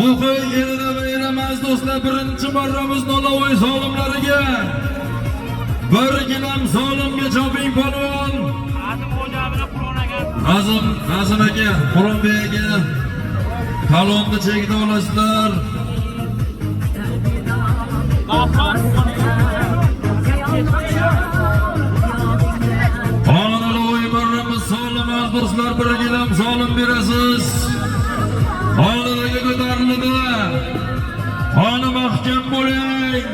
To'qay elini beramiz do'stlar, birinchi marramiz Nolovoy zolimlariga. Bir gilam zolimga choping polvon. Azim, Azim aka, Quronbek aka. Talonni chekida olasizlar. Nolovoy marramiz zolim do'stlar, bir gilam zolim berasiz. Xonadagi ko'tarildi. Xona mahkam bo'ling.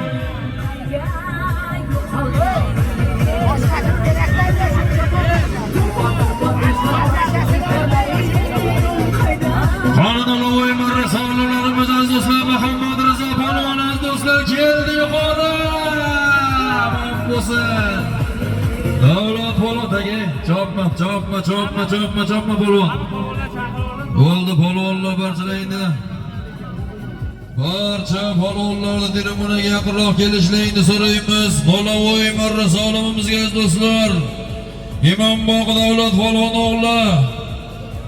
Xonadon marra zolimlarimiz aziz do'stlar, Muhammad Rizo polvon aziz do'stlar keldi yuqori. Omon bo'lsin. Davlat polvon aka, chopma, chopma, chopma, chopma, chopma polvon. Bo'ldi polvonlar barchalarni. Barcha polvonlarni tribunaga yaqinroq kelishlaringni so'raymiz. Nolovoy marra zolimimizga aziz do'stlar. Imom Bog' Davlat polvon o'g'li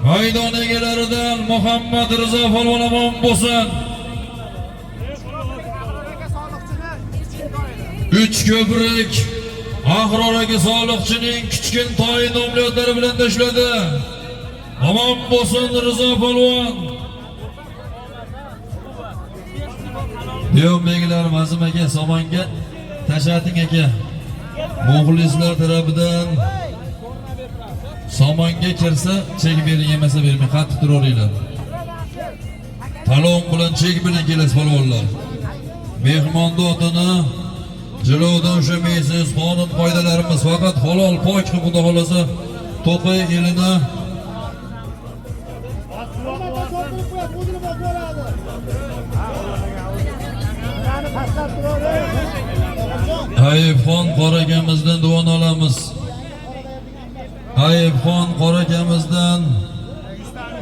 maydon egalaridan Muhammad Rizo polvon omon bo'lsin. 3 ko'prik Ahror aka soliqchining kichkin toyi nomlatlari bilan tashladi. Omon bo'lsin Rizo polvon. Diyombeklar Mazim aka somonga tashating aka. Muxlislar tarafidan somonga kirsa chek bering, yemasa bermang, qattiq turaveringlar. Talon bilan chek bilan kelasiz polvonlar. Mehmonni otini jilovdan ushlamaysiz. Qonun qoidalarimiz faqat halol pok qilib, xudo xolasa To'qay elini Ayibxon qorakamizdan duoni olamiz. Ayibxon qorakamizdan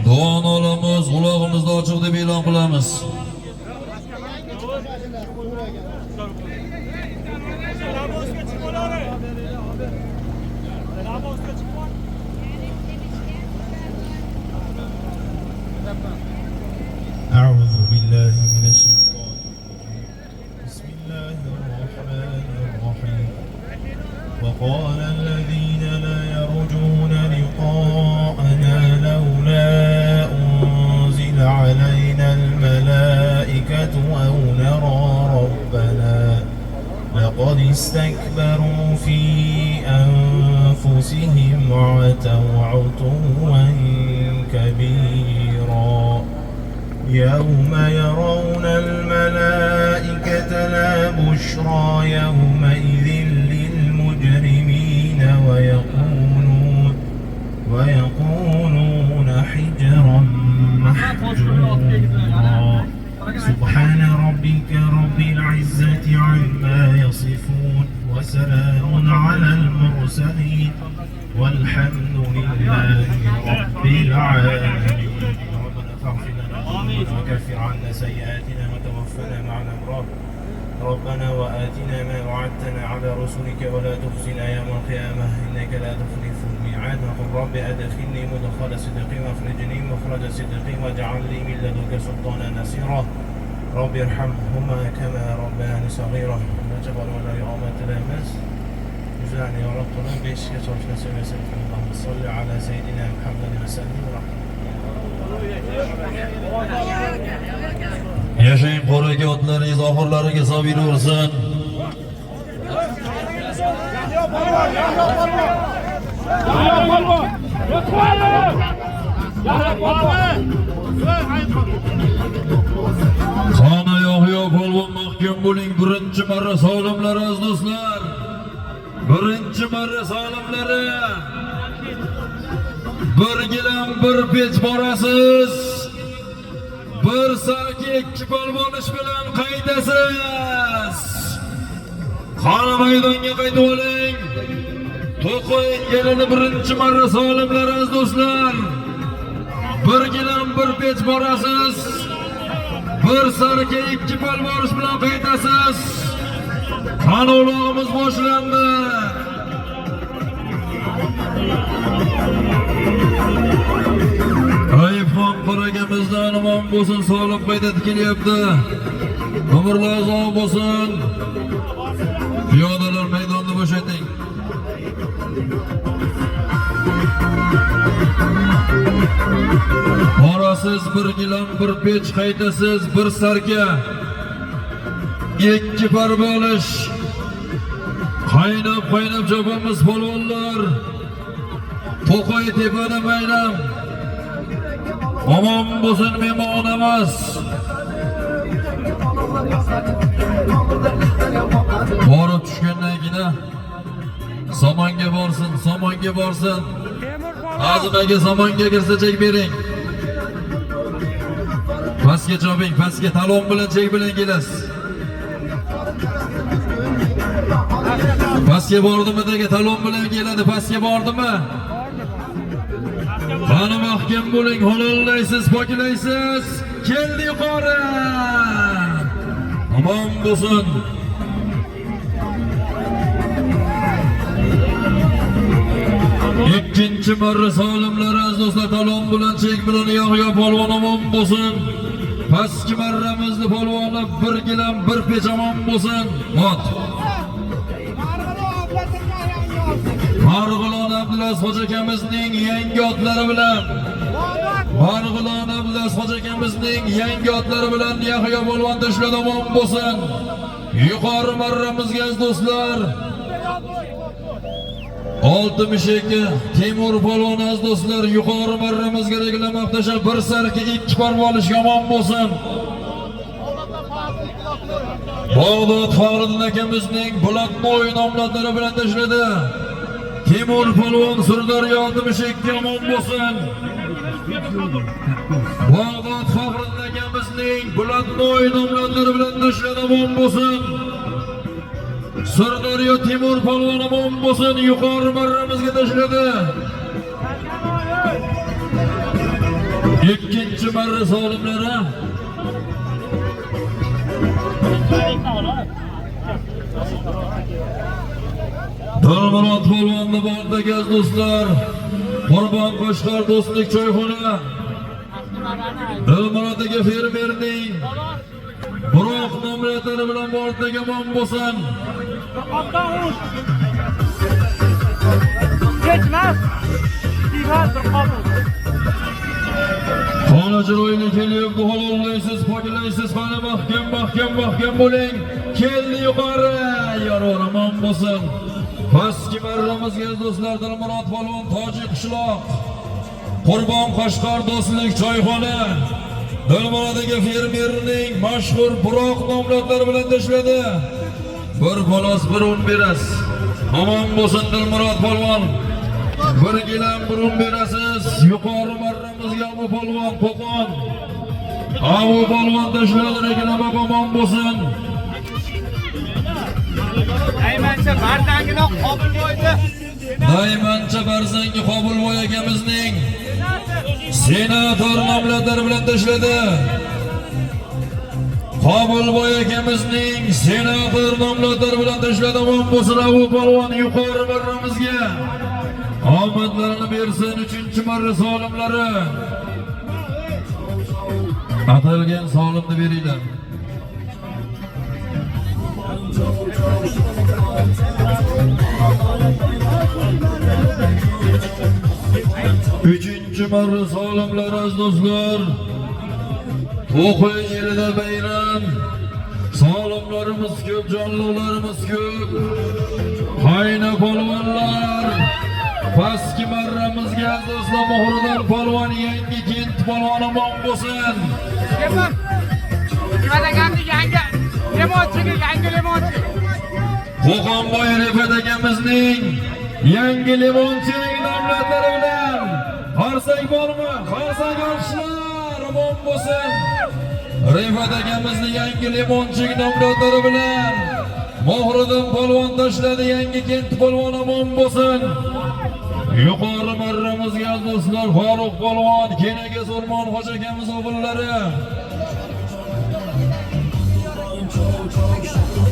duoni olamiz, qulog'imizni ochiq deb e'lon qilamiz. أعوذ بالله من الشيطان الرجيم. بسم الله الرحمن الرحيم. وقال الذين لا يرجون لقاءنا لولا أنزل علينا الملائكة أو نرى ربنا لقد استكبروا في أنفسهم وعتوا عتوا كبيرا. يوم يرون الملائكة لا بشرى يومئذ للمجرمين ويقولون حجرا محجورا. سبحان ربك رب العزة عما يصفون وسلام على المرسلين والحمد لله رب العالمين. ربنا فاغفر لنا ذنوبنا وكفر عنا سيئاتنا وتوفنا مع الأبرار. ربنا وآتنا ما وعدتنا على رسلك ولا تخزنا يوم القيامة إنك لا تخلف الميعاد. وقل رب أدخلني مدخل صدق واخرجني مخرج صدق واجعل لي من لدنك سلطانا نصيرا. رب ارحمهما كما ربياني صغيرا. Barcha omad tilaymiz. Yuzlarni yorug' qilib, beshikka solish nasib etsin. Allohumma solli ala sayyidina Muhammad va sallim. Yashang qo'raga otlaringiz oxirlariga sobir bo'lsin. Xona Yohyo polvon mahkum bo'ling. Birinchi marra solimlar aziz do'stlar. Birinchi marra solimlari. Bir gilam bir pech borasiz. Bir saki ikki polvon ish bilan qaytasiz. Xona maydonga qaytib oling. To'qay elini birinchi marra solimlar aziz do'stlar. Bir gilam bir pech borasiz. Bir sarka ikki polvon ish bilan qaytasiz. Qani ulog'imiz boshlandi. Ayibxon Rayhon akamizdan omon bo'lsin, sog'lik qayta tikilyapti. Umrlar uzoq bo'lsin. Piyodalar maydonni bo'shating. Borasiz bir gilam bir pech, qaytasiz bir sarka. Ikki par bo'lish. Qaynab qaynab chopamiz polvonlar. To'qay tepada bayram. Omon bo'lsin mehmonimiz. Borib tushgandan keyin somonga borsin, somonga borsin. Azim aka somonga kirsa chek bering. Pastga choping, pastga talon bilan chek bilan kelasiz. Pastga bordimi dega talon bilan keladi, pastga bordimi? Qani mahkam bo'ling, halollaysiz, poklaysiz. Keldi yuqori. Omon bo'lsin. Ikkinchi marra solimlar aziz do'stlar talon bilan chek bilan Yahyo polvon omon bo'lsin. Pastki marramizni polvoni bir gilam bir pech omon bo'lsin. Ot. Marg'ilon Abdulaziz hoji akamizning yangi otlari bilan, Marg'ilon Abdulaziz hoji akamizning yangi otlari bilan Yahyo polvon tashladi omon bo'lsin. Yuqori marramizga aziz do'stlar 62 Temur polvon aziz do'stlar yuqori marramizga reklamoqda bir sarki ikki parvolish yomon bo'lsin. Bog'dod Faxriddin akamizning Bulatbo'y nomzodlari bilan tashladi. Temur polvon Sirdaryo 62 omon bo'lsin. Bog'dod Faxriddin akamizning Bulatbo'y nomzodlari bilan tashladi omon bo'lsin. Sirdaryo Temur polvon omon bo'lsin, yuqori marramizga tashladi. Ikkinchi marra solimlari Dilmurod polvonni bordagi aziz do'stlar, Qurbon Qo'shqar do'stlik choyxona. Dilmurod aka fermerning Biroq nomlatlari bilan bordagi omon bo'lsin. Geçmez. Divar bir qabul. Qona chiroyli kelyapti, halollaysiz, poklaysiz, qani mahkam, mahkam, mahkam bo'ling. Keldi yuqori, yoror omon bo'lsin. Pastki marramizga do'stlar Dilmurod polvon Toji qishloq. Qurbon Qo'shqar do'stlik choyxona. Dilmurod aka fermerning mashhur Biroq nomzodlari bilan tashladi. Bir xolos bir un berasiz. Omon bo'lsin Dilmurod polvon. Bir gilam bir un berasiz. Yuqori marramizga Abu polvon Qo'qon. Abu polvon tashladi, reklama omon bo'lsin. Daymancha barzangini qabul qo'ydi. Daymancha barzangi Qobilboy akamizning senator nomzodlari bilan tashladi. Qobilboy akamizning senator nomzodlari bilan tashladi. Omon bo'lsin Abu polvon yuqori marramizga. Omadlarini bersin 3-marra solimlari. Atalgan solimni beringlar. Üçüncü marra solimlar aziz do'stlar. To'qay yerida bayram. Solimlarimiz ko'p, jonlilarimiz ko'p. Qayna polvonlar. Pastki marramizga aziz do'stlar Muhriddin polvon yangi kent polvon omon bo'lsin. Temur. Nima yangi limonchiga, yangi limonchi. Qo'qonboy Rifat akamizning yangi limonchilik nomzodlari bilan qarsak bormi? Qarsak olishlar omon bo'lsin. Rifat akamizni yangi limonchik nomzodlari bilan Muhriddin polvon tashladi, yangi kent polvon omon bo'lsin. Yuqori marramizga do'stlar Farruh polvon, Kenaga O'rmon hoji akamiz o'g'illari.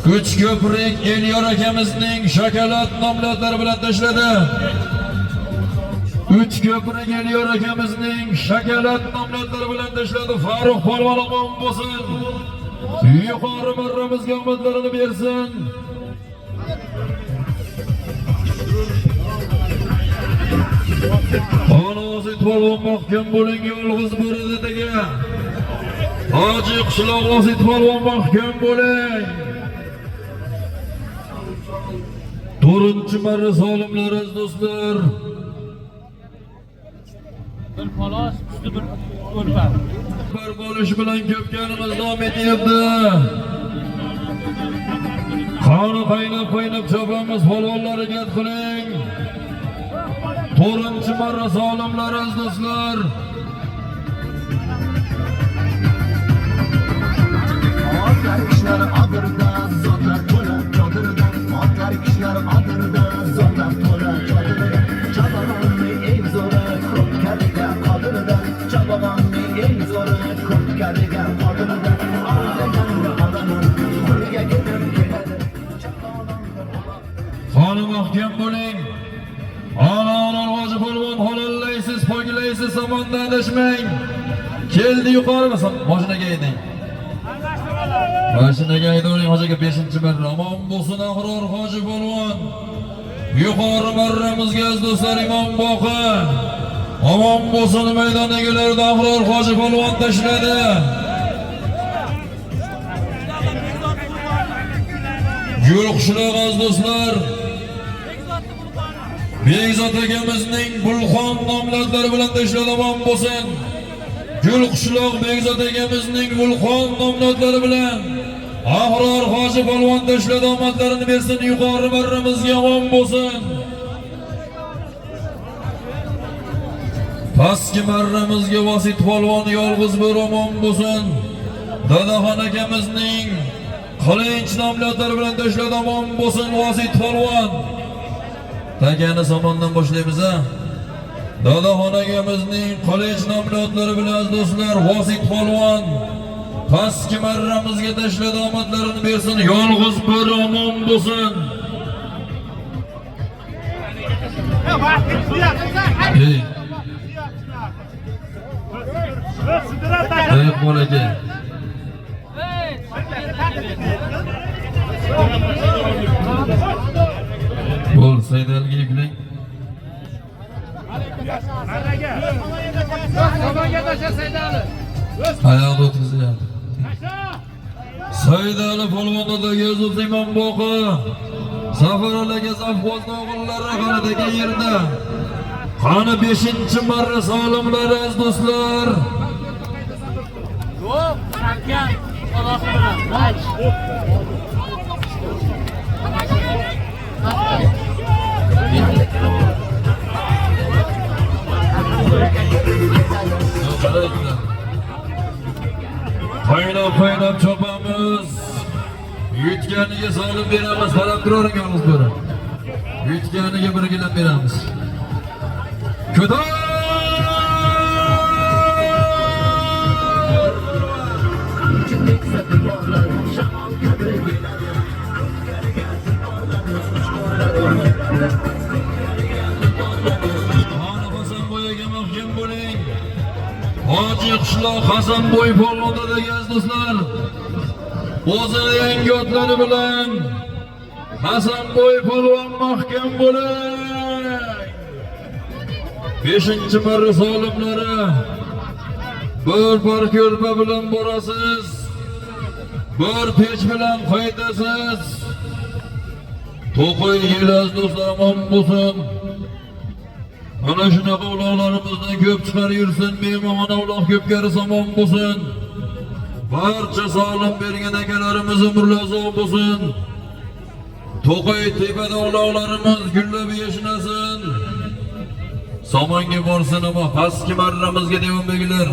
Kuch ko'prik Elyor akamizning shokolad nomzodlari bilan tashladi. Uch ko'pri geliyor akamizning shakalat nomlatlari bilan tashladi. Farruh polvon omon bo'lsin. Yuqori marramizga omadlarini bersin. Onozi polvon mahkam bo'ling, yolg'iz bo'rida degan. Hoji qishloq Vosit polvon mahkam bo'ling. 4-marra solimlar aziz do'stlar. Bir palos, usti bir ko'rpa. Bir bo'lish bilan ko'pkanimiz davom etyapti. Qoni qaynab qaynab chopamiz, polvonlar harakat qiling. 4-marra solimlar aziz do'stlar. Otlar kishlar adirda, zotlar to'la chodirda. Otlar kishlar adirda, zotlar to'la chodirda. Chabag'onning eng zo'ri ko'pkariga qodirda. Chabag'onning eng zo'ri ko'pkariga qodirda. Olganni olaman, qo'lga ketib keladi. Qoni mahkam bo'ling. Ona Hoji polvon halollaysiz, poklaysiz, samondan adashmang. Keldi yuqori, mashinaga haydang. Mashinaga haydavering hojiga 5-marra. Omon bo'lsin Ahror Hoji polvon. Yuqori marramizga aziz do'stlar Imom Boqi. Omon bo'lsin maydon egalarida Ahror Hoji polvon tashladi. Yo'l qishloq aziz do'stlar. Bekzod akamizning Bulxon nomlatlari bilan tashladi, omon bo'lsin. Gul qishloq Bekzod akamizning Bulxon nomlatlari bilan Ahror Hoji polvon tashladi, omadlarini bersin, yuqori marramizga omon bo'lsin. Pastki marramizga Vosit polvon yolg'iz bir omon bo'lsin. Dadaxon akamizning Qilinch nomlatlari bilan tashladi, omon bo'lsin Vosit polvon. Takani somondan boshlaymiz a. Dadaxon akamizning Qilinch nomlatlari bilan aziz do'stlar Vosit polvon pastki marramizga tashladi, omadlarini bersin, yolg'iz bir omon bo'lsin. Ey, ey qo'l aka. Bo'l, Saydalga yuklang. Somonga tasha Saydali. Oyoqda o'tkazyapti. Saydali polvonidagi Yusuf Imom Boqi. Safar aka Safvoz o'g'illari xonadagi yerda. Qani 5-marra solimlar aziz do'stlar. Yo'q, sakkan palosi bilan. Qaynab qaynab chopamiz. Yutganiga solim beramiz, qarab turavering yolg'iz bo'ri. Yutganiga bir gilam beramiz. Ko'tar! Qani Hasanboy aka mahkam bo'ling. Hoji qishloq Hasanboy polvonidagi aziz do'stlar. O'zini yangi otlari bilan Hasanboy polvon mahkam bo'ling. 5-marra solimlari. Bir par ko'rpa bilan borasiz. Bir pech bilan qaytasiz. To'qay yil aziz do'stlar omon bo'lsin. Mana shunaqa uloqlarimizdan ko'p chiqar yursin, mehmonxona uloq ko'pkari somon bo'lsin. Barcha sog'lik bergan akalarimiz umrli uzoq bo'lsin. To'qay tepada uloqlarimiz gullab yashnasin. Somonga borsin ama pastki marramizga devonbegilar.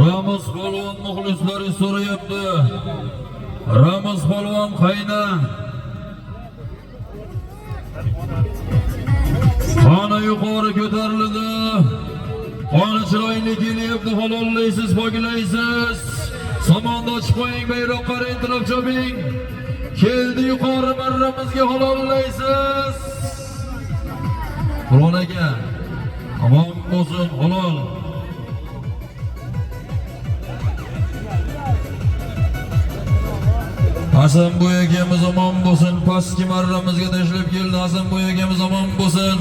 Ramiz polvon muxlislari so'rayapti. Ramiz polvon qayda? Qoni yuqori ko'tarildi. Qoni chiroyli kelyapti, halollaysiz, poklaysiz. Somonni ochib qo'ying, bayroqqa intilib choping. Keldi yuqori marramizga halollaysiz. Qur'on aka, omon bo'lsin, halol. Hasan bo'y akamiz omon bo'lsin, pastki marramizga tashlab keldi. Hasan bo'y akamiz omon bo'lsin.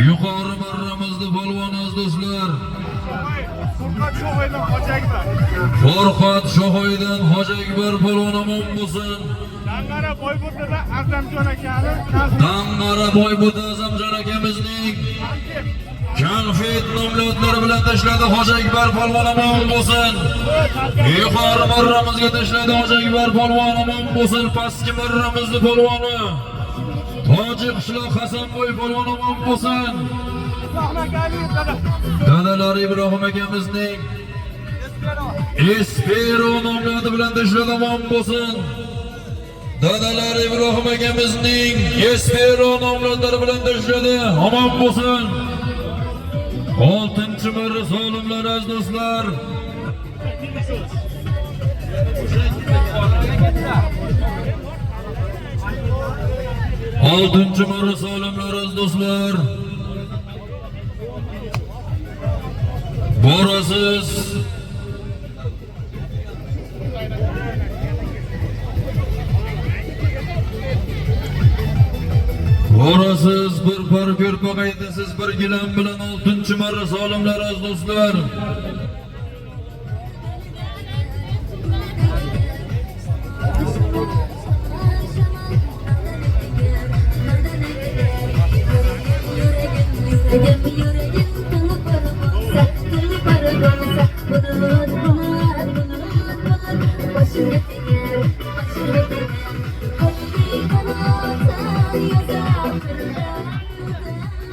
Yuqori marramizda polvon aziz do'stlar. Furqat Sho'xoydan Hoji Akbar polvon omon bo'lsin. Dang'ara Boyburtida Azamjon akani Dang'ara Boybuda Azamjon akamizning konfet nomlari bilan tashladi Hoji Akbar polvon omon bo'lsin. Yuqori marramizga tashladi Hoji Akbar polvon omon bo'lsin. Pastki marramizni polvoni Toji qishloq Hasanboy polvon omon bo'lsin. Dadalari Ibrohim akamizning Espero nomlari bilan tashladi omon bo'lsin. Dadalar Ibrohim akamizning Espero nomlari bilan tashladi omon bo'lsin. 6-marra solimlar aziz do'stlar. 6-marra solimlar aziz do'stlar. Borasiz. Borasiz bir par ko'rpa qaytasiz bir gilam bilan 6-marra solimlar aziz do'stlar.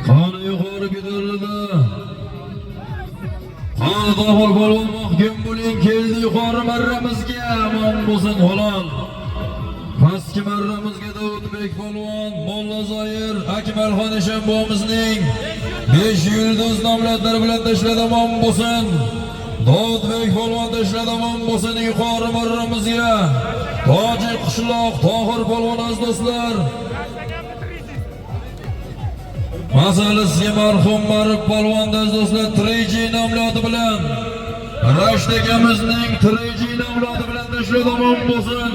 Qani yuqori ko'tarildi. Qani Tohir polvon mahkum bo'ling, keldi yuqori marramizga omon bo'lsin halol. Pastki marramizga Davudbek polvon, Molla Zoir, Akmalxon Eshonbobomizning 5 yulduz nomlatlari bilan tashladi omon bo'lsin. Davudbek polvon tashladi omon bo'lsin yuqori marramizga. Toji qishloq Tohir polvon aziz do'stlar. Masalasiga marhum Marib polvon aziz do'stlar 3G nomlati bilan Rashid akamizning 3G nomlati bilan tashladi omon bo'lsin.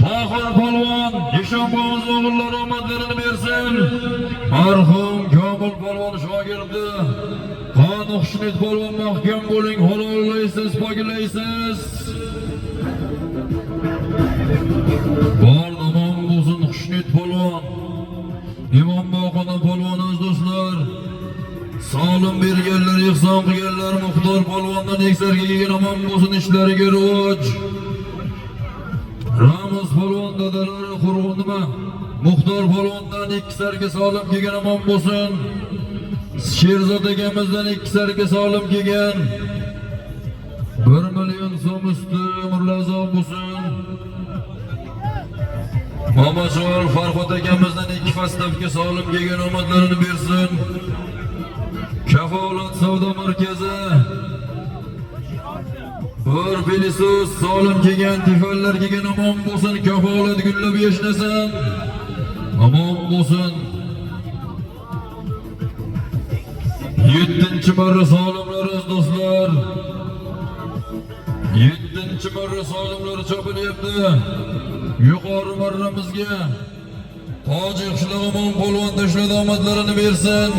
Tohir polvon Eshonbobomiz o'g'illari omadlarini bersin. Marhum Komil polvon shogirdi. Qani Xushnud polvon mahkam bo'ling, halollaysiz, poklaysiz. Bor omon bo'lsin Xushnud polvon. İmom Boqona polvon aziz do'stlar. Solim berganlar, ihson qilganlar Muxtor polvondan eksarga kelgan omon bo'lsin, ishlariga rivoj. Ramiz polvon dadalari qurg'un nima? Muxtor polvondan 2 sarga solim kelgan omon bo'lsin. Sherzod akamizdan 2 sarga solim kelgan. 1 million so'm usti umrlar uzoq bo'lsin. Mamachol Farhod akamizdan 2 fastavka solim kelgan omadlarini bersin. Kafolat savdo markazi bir pilisus solim kelgan, tifallar kelgan omon bo'lsin, kafolat gullab yashnasin. Omon bo'lsin. 7-marra solimlar aziz do'stlar. 7-marra solimlar chopilyapti. Yuqori marramizga Toji qishloq omon polvon tashladi omadlarini bersin.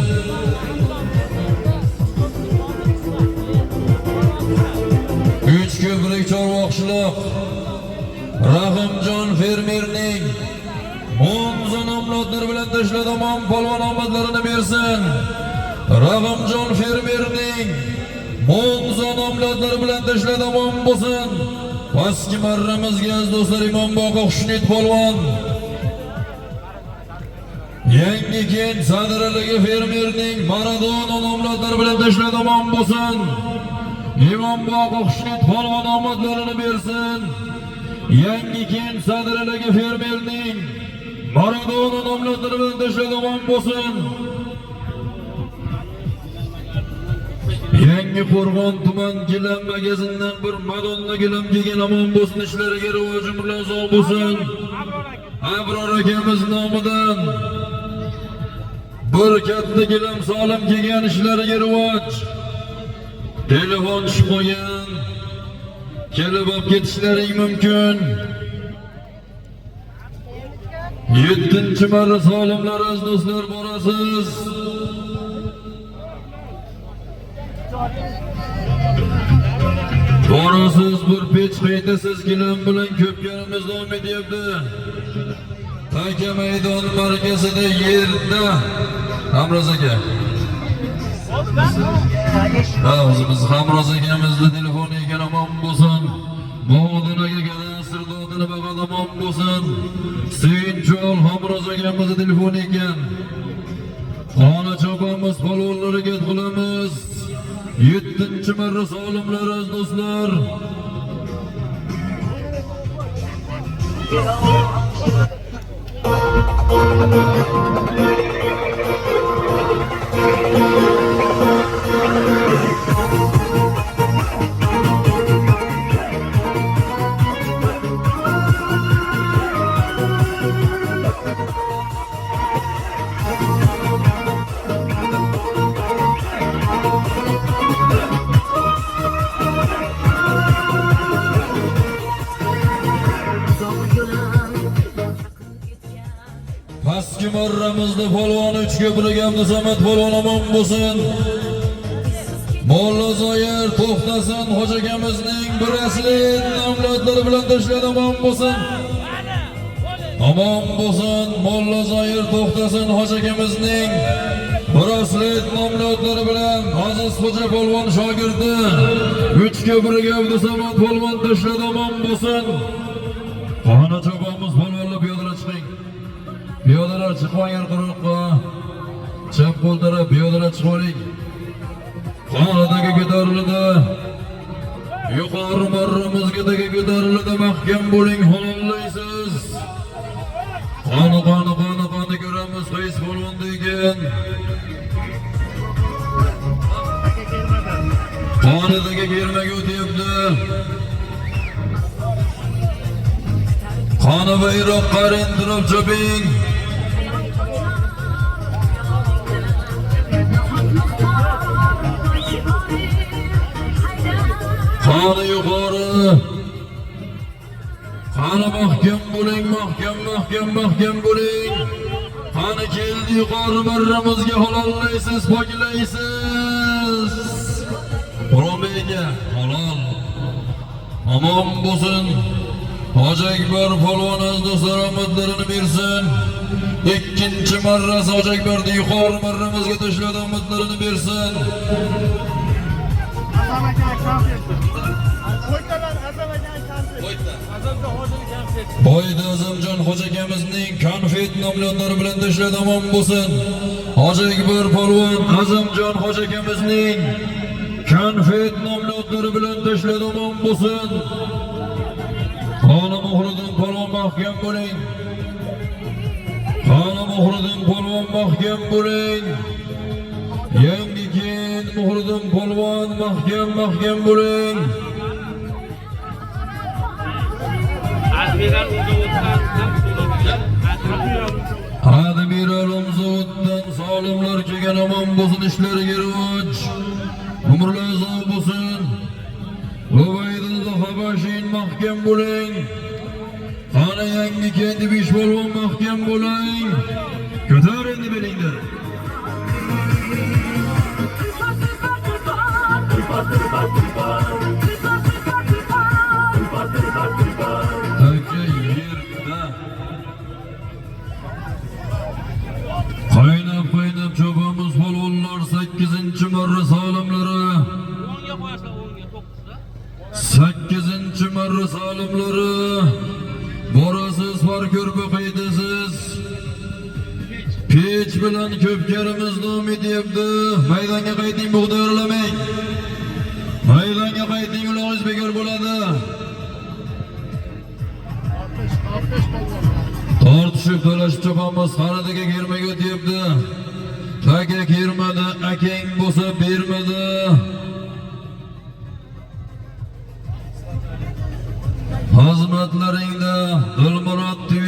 Uch ko'prik Chorvoq qishloq Rahimjon fermerning Monza nomlari bilan tashladi omon polvon omadlarini bersin. Rahimjon fermerning Monza nomlari bilan tashladi omon bo'lsin. Pastki marramizga aziz do'stlar Imom Boqo Xushnud polvon. Yangi kent sadriligi fermerning Maradona nomlari bilan tashladi omon bo'lsin. Imom Boqo Xushnud polvon omadlarini bersin. Yangi kent sadriligi fermerning Maradona nomlari bilan tashladi omon bo'lsin. Yangi Qo'rg'on tuman gilam magazindan bir Madonna gilam kelgan, omon bo'lsin, ishlariga rivoj, umrlar uzoq bo'lsin. Abror akamiz nomidan bir katta gilam solim kelgan, ishlariga rivoj. Telefon tushib qolgan. Kelib olib ketishlaring mumkin. 7-marra solimlar, aziz do'stlar, borasiz. Borasiz, bir pech qaytasiz, gilam bilan ko'pkanimiz davom etyapti. Taka maydon markazida yerda Hamroz aka. Ha, o'zimiz Hamroz akamizni telefoni ekan, omon bo'lsin. Mo'din aka kadastr dodini bag'ad omon bo'lsin. Suyunchol Hamroz akamizni telefoni ekan. Xona chopamiz, polvonlarga qilamiz. 7-marra solimlar, aziz do'stlar. Pastki marramizda polvon 3 ko'prik Abdusamad polvon omon bo'lsin. Molla Zoyir to'xtasin, hoji akamizning braslet nomlatlari bilan tashladi, omon bo'lsin. Omon bo'lsin, Molla Zoyir to'xtasin, hoji akamizning braslet nomlatlari bilan Aziz Xo'ja polvon shogirdi 3 ko'prik Abdusamad polvon tashladi, omon bo'lsin. Qona chopamiz, polvonlar piyodalar chiqing. Piyodalar chiqmang quruqqa. Chap qo'l taraf piyodalar chiqing. Xonadagi ko'tarildi. Yuqori marramizga ko'tarildi, mahkam bo'ling, halollaysiz. Qani qani qani qani ko'ramiz qaysi polvon degan. Qonidagi bermaga o'tyapti. Qoni bayroq qarin turib choping. Qani yuqori. Qani mahkam bo'ling, mahkam, mahkam, mahkam bo'ling. Qani keldi yuqori marramizga, halollaysiz, poklaysiz. Quronbek aka, halol. Omon bo'lsin. Hoji Akbar polvon aziz do'stlar omadlarini bersin. 2-chi marrasi Hoji Akbarni yuqori marramizga tashladi, omadlarini bersin. Azam aka konfet. Qo'ytalar Azam aka konfet. Azamjon hojini konfet. Boyda Azamjon hoji akamizning konfet nomlatlari bilan tashladi, omon bo'lsin. Hoji Akbar polvon Azamjon hoji akamizning konfet nomlatlari bilan tashladi, omon bo'lsin. Qani Muhriddin polvon mahkam bo'ling. Qani Muhriddin polvon mahkam bo'ling. Yangi keyin Muhriddin polvon mahkam mahkam bo'ling. Admiral Umzuvuddan solimlar kelgan, omon bo'lsin, ishlariga rivoj. Umrlar uzoq bo'lsin. Ubaydulloh Habashin mahkam bo'ling. Qani yangi kendi 5 polvon mahkam bo'ling. Ko'tar endi belingni. Taka yerda qaynab qaynab chopamiz polvonlar. 8-marra solimlari. 10ga qo'yasizlar, 10ga 9da. 8-marra solimlari. Borasiz, parko'rpa qaytasiz. Pech bilan ko'pkarimiz davom etyapti. Maydonga qayting, bug'doy oralamang. Maydonga qayting, ulog'ingiz bekor bo'ladi. Tortishib talashib chopamiz. Xonadagi kermaga o'tyapti. Taka kermadi, akang bo'lsa bermadi. Xizmatlaringda Dilmurod TV,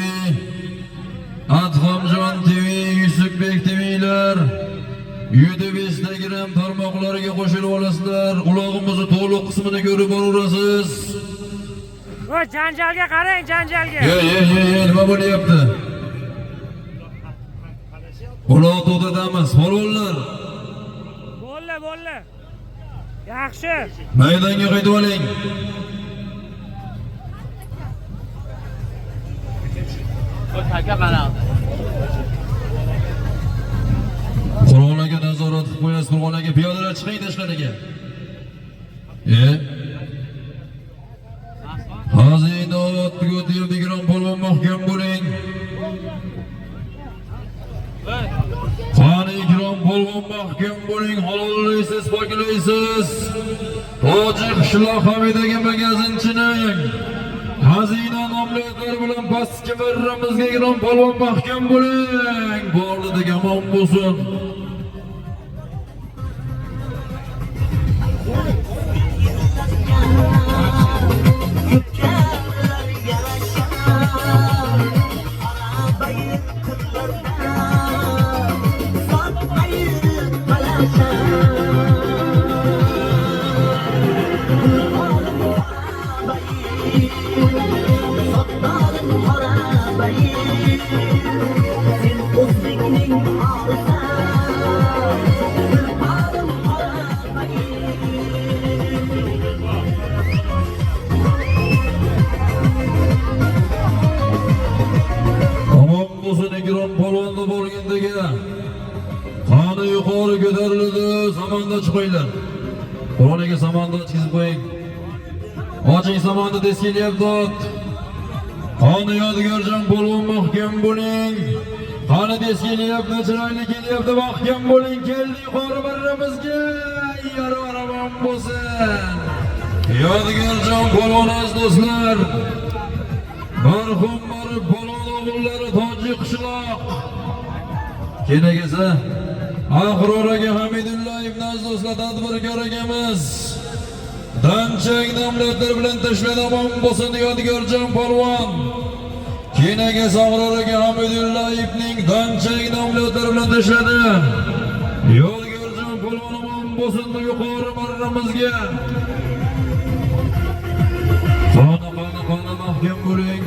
Adhamjon TV, Yusufbek TVlar, YouTube, Instagram tarmoqlariga qo'shilib olasizlar. Ulog'imizni to'liq qismini ko'rib boraverasiz. Voy, janjalga qarang, janjalga. Ye, ye, ye, ye, nima bo'lyapti? Uloq to'xtatamiz, polvonlar. Bo'ldi, bo'ldi. Yaxshi. Maydonga qaytib oling. Taka mana. Qur'on aka nazorat qilib qo'yasiz, Qur'on aka, piyodalar chiqing tashqariga. E? Xazina o'tyapti, Ikrom polvon, mahkam bo'ling. Qani Ikrom polvon, mahkam bo'ling, halollaysiz, poklaysiz. Toji qishloq Hamidagi magazinchining xazina nomlatlari bilan pastki marramizga Ikrom polvon, mahkam bo'ling. Bordi, omon bo'lsin. Omon bo'lsin Ikrom polvonni bo'lgandagi. Qani yuqori ko'tarildi, samonda chiqinglar. Qur'on aka, samonni ochkizib qo'ying. Oching samonni, tez kelyapti ot. Qani Yodgorjon polvon, mahkam bo'ling. Qani tez kelyapti, chiroyli kelyapti, mahkam bo'ling. Keldi yuqori marramizga. Yarim omon bo'lsin. Yodgorjon polvon, aziz do'stlar. Marhum borib polvon o'g'illari, Toji qishloq. Keyin esa Ahror aka Hamidullayev, aziz do'stlar, tadbirkor akamiz. Danchak davlatlar bilan tashladi, omon bo'lsin Yodgorjon polvon. Keyin aka Ahror aka Hamidullayevning danchak davlatlar bilan tashladi. Yodgorjon polvon, omon bo'lsin yuqori marramizga. Qani, qani, qani, mahkam bo'ling.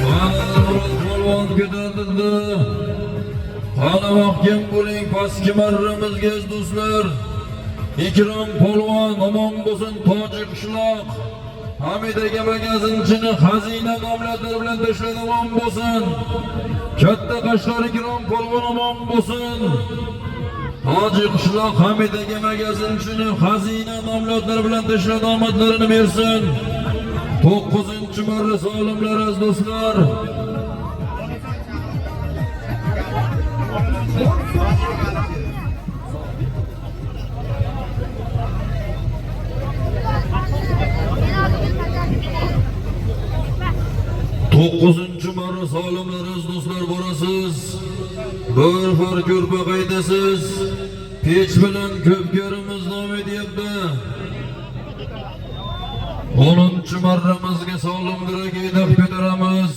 Qani Dilmurod polvon ko'tarildi. Qani mahkam bo'ling pastki marramizga, aziz do'stlar. Ikrom polvon, omon bo'lsin Toji qishloq. Hamid aka magazinchini xazina nomlatlari bilan tashladi, omon bo'lsin. Katta Qashqar Ikrom polvon, omon bo'lsin. Toji qishloq Hamid aka magazinchini xazina nomlatlari bilan tashladi, omadlarini bersin. 9-marra solimlar, aziz do'stlar. To'qqizinchi marra solimlar, aziz do'stlar, borasiz. Bir far ko'rpa qaytasiz. Pech bilan ko'pkarimiz davom etyapti. 10-marramizga solim deb ko'taramiz.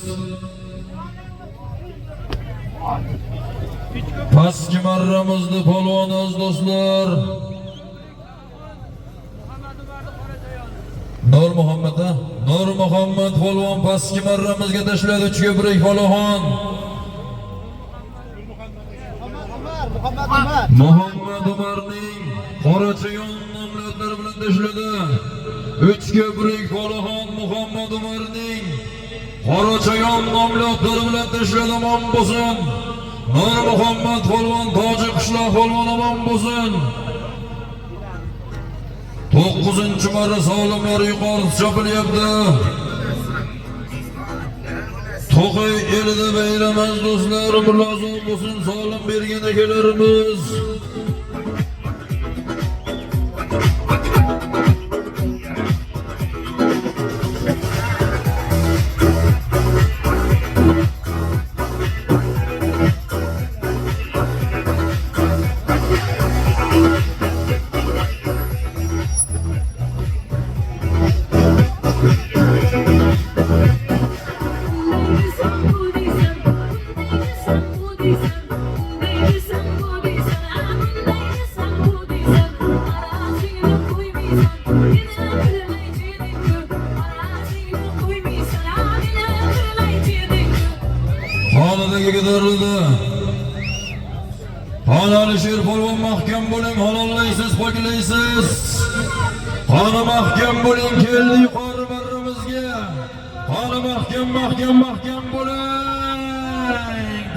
Pastki marramizni polvon, aziz do'stlar. Nur Muhammad, ha? Nur Muhammad polvon pastki marramizga tashladi Uchko'prik polvon. Muhammad Umarning Qorachayon nomlatlari bilan tashladi. Uchko'prik polvon Muhammad Umarning Qorachayon nomlatlari bilan tashladi, omon bo'lsin. Nur Muhammad polvon, Toji qishloq polvon, omon bo'lsin. 9-marra solimlar yuqori chopilyapti. To'qay elida bayram, aziz do'stlar, umrlar uzun bo'lsin solim bergan akalarimiz. Xonadagi ko'tarildi. Qani Alisher polvon mahkam bo'ling, halollaysiz, poklaysiz. Qani mahkam bo'ling, keldi yuqori marramizga. Qani mahkam, mahkam, mahkam bo'ling.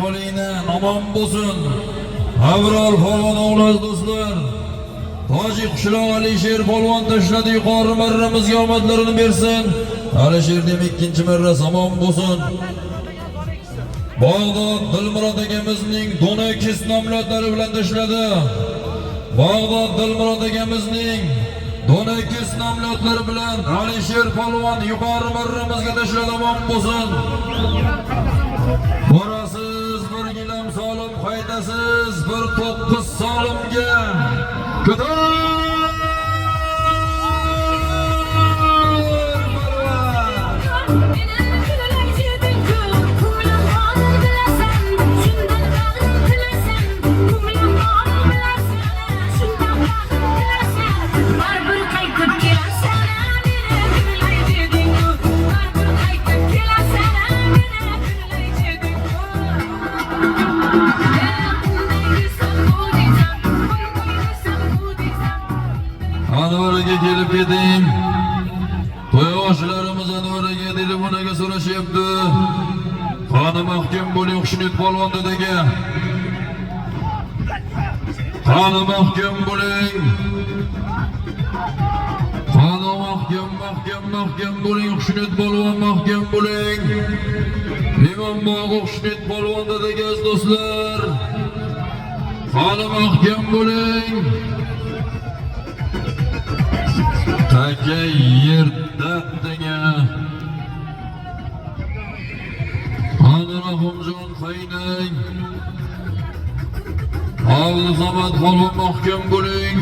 Qo'lingdan omon bo'lsin. Abror polvon o'g'li do'stlar. Toji Qushloq Alisher polvon tashladi yuqori marramizga, omadlarini bersin. Alisher demak ikkinchi marra omon bo'lsin. Bag'dod Dilmurod akamizning Donakis nomlatlari bilan tashladi. Bag'dod Dilmurod akamizning Donakis nomlatlari bilan Alisher polvon yuqori marramizga tashladi, omon bo'lsin. Borasiz bir gilam solim, qaytasiz bir 9 solimga. Ko'tar! Anvaraga kelib keting. To'yoshilarimiz Anvaraga telefonaga so'rashyapti. Qani mahkam bo'ling Xushnud polvon dadaga. Qani mahkam bo'ling. Qani mahkam, mahkam, mahkam bo'ling Xushnud polvon, mahkam bo'ling. Limonbog' Xushnud polvon dadaga aziz do'stlar. Qani mahkam bo'ling. Taka yerda degan. Qani Rahimjon qaynang. Abdusamad polvon mahkam bo'ling.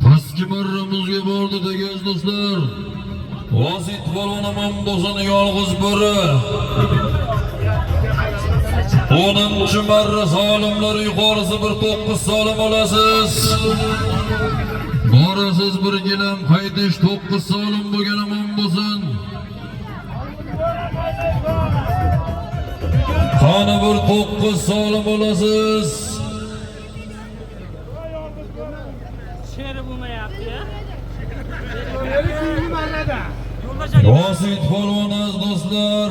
Pastki marramizga bordi degan do'stlar. Vasit polvon omon bo'lsin, yolg'iz biri. 10 marra solimlar yuqorisi bir 9 solim olasiz. Borasiz bir gilam, qaytish 9 solim bo'lgan omon bo'lsin. Qani bir 9 solim olasiz. Sheri bo'lmayapti ya. Vasit polvon aziz do'stlar.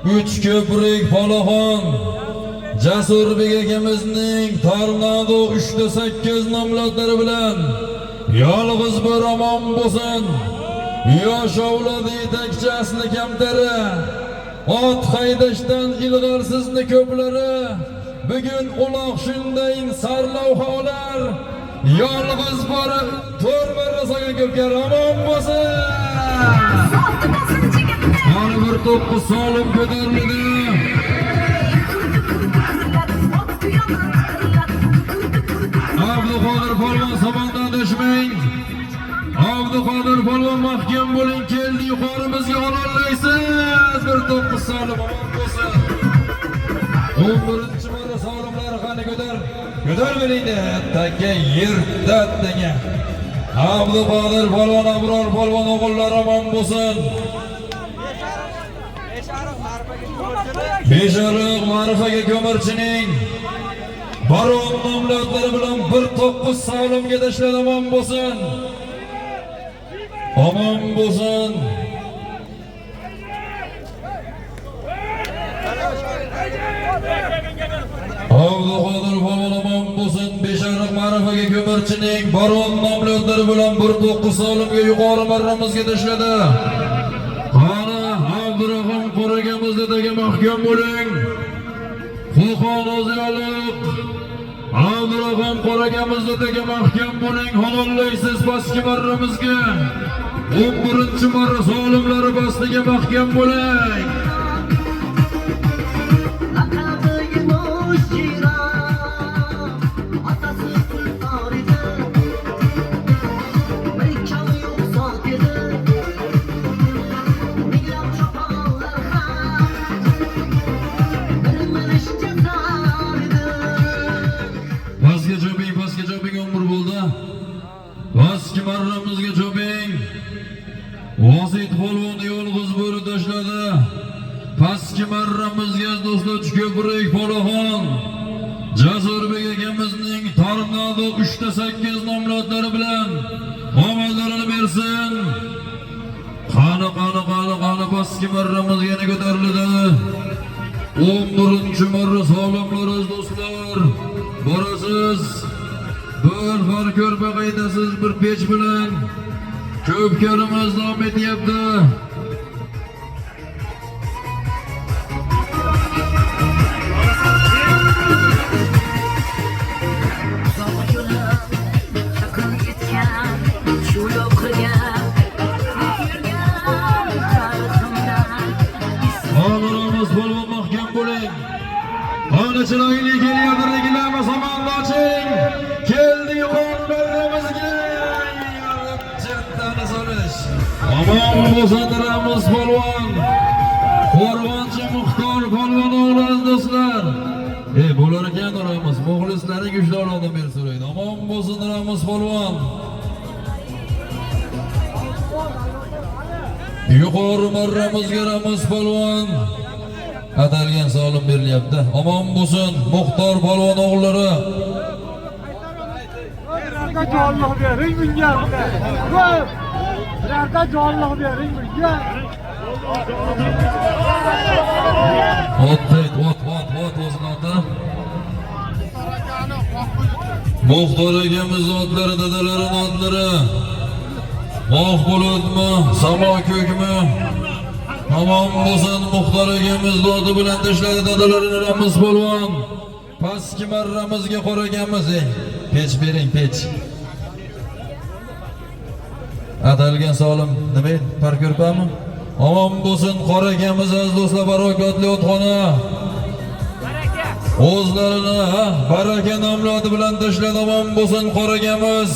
3 ko'prik Palaxon Jasurbek akamizning Tornado 3.8 nomlatlari bilan yolg'iz bir omon bo'lsin. Yosh avlod yetakchi asli kamtari. Ot haydashdan ilg'arsizni ko'plari. Bugun uloq shundayin sarlavha olar. Yolg'iz bori 4 marra solgan ko'pkar omon bo'lsin. Mana bir 9 solim ko'tarildi. Abduqodir polvon samondan adashmang. Abduqodir polvon mahkam bo'ling, keldi yuqorimizga ololmaysiz. Bir 9 solim omon bo'lsin. 11 marra solimlar qani ko'tar. Ko'tar beringda taka yerda degan. Abduqodir polvon, Abror polvon o'g'illari omon bo'lsin. Beshariq ma'rifaga ko'mirchining baron nomlatlari bilan bir 9 solimga tashladi, omon bo'lsin. Omon bo'lsin. Abduqodir polvon omon bo'lsin. Beshariq ma'rifaga ko'mirchining baron nomlatlari bilan bir 9 solimga yuqori marramizga tashladi. Qani Abdurahim qo'ragamizda tagiga mahkam bo'ling. Qo'qon Oziyoliq Abdurahim qora akamizni tagiga mahkam bo'ling. Halollaysiz pastki marramizga. 11-marra solimlari pastiga mahkam bo'ling. Pastga choping, pastga choping, 11 bo'ldi. Pastki marramizga choping. Vasit polvonni yolg'iz bo'ri tashladi. Pastki marramizga do'stlar Ko'prik Polaxon Jasurbek akamizning Tornado 3.8 nomlatlari bilan omadlarini bersin. Qani qani qani qani pastki marramiz yana ko'tarildi. 11-marra solimlar do'stlar. Borasiz. Bir far ko'rpa qaytasiz bir pech bilan. Ko'pkarimiz davom etyapti. Oğlumuz polvon mahkam bo'ling. Ona chiroyli kelyapti, reklama samonni oching. Keldi yuqori marramizga. Chetdan solish. Omon bo'lsin Ramiz polvon. Qo'rg'onchi Muxtor polvon o'g'li do'stlar. Bo'lar ekan Ramiz, muxlislaring kuchli oldin berib so'raydi. Omon bo'lsin Ramiz polvon. Yuqori marramizga Ramiz polvon atalgan solim berilyapti. Omon bo'lsin Muxtor polvon o'g'illari. Birarta jonliq bering bunga. Birarta jonliq bering bunga. Ot deydi, ot, ot, ot o'zini oti. Muxtor akamiz otlari, dadalarining otlari. Oq bulutmi, samo ko'kmi? Omon bo'lsin Muxtor akamiz oti bilan tashladi dadalarini Ramiz polvon. Pastki marramizga qora akamiz, pech bering, pech. Atalgan solim nima edi? Parko'rpami? Omon bo'lsin qora akamiz aziz do'stlar, barokatli otxona. O'zlarini baraka nomladi bilan tashladi. Omon bo'lsin qora akamiz.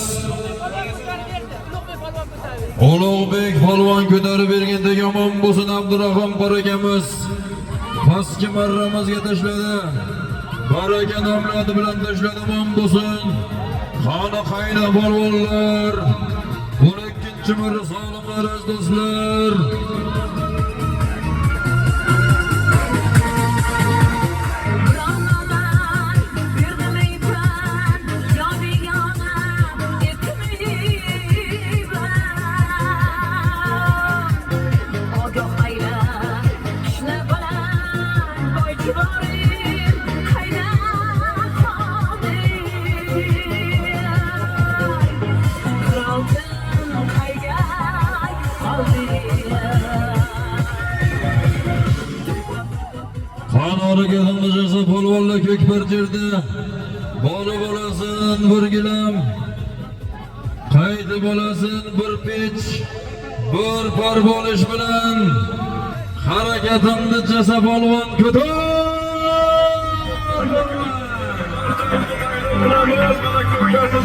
Ulug'bek polvon ko'tarib bergandek omon bo'lsin Abdurahim qora akamiz. Pastki marramizga tashladi. Baraka nomladi bilan tashladi. Omon bo'lsin. Qani qayna polvonlar. 12-marra solimlar aziz do'stlar. Hareketimiz polvonlar ko'kpar jerda. Bola bolasin bir gilam, qaydi bolasin bir pech, bir par bo'lish bilan harakatimni jasa polvon ko'tar.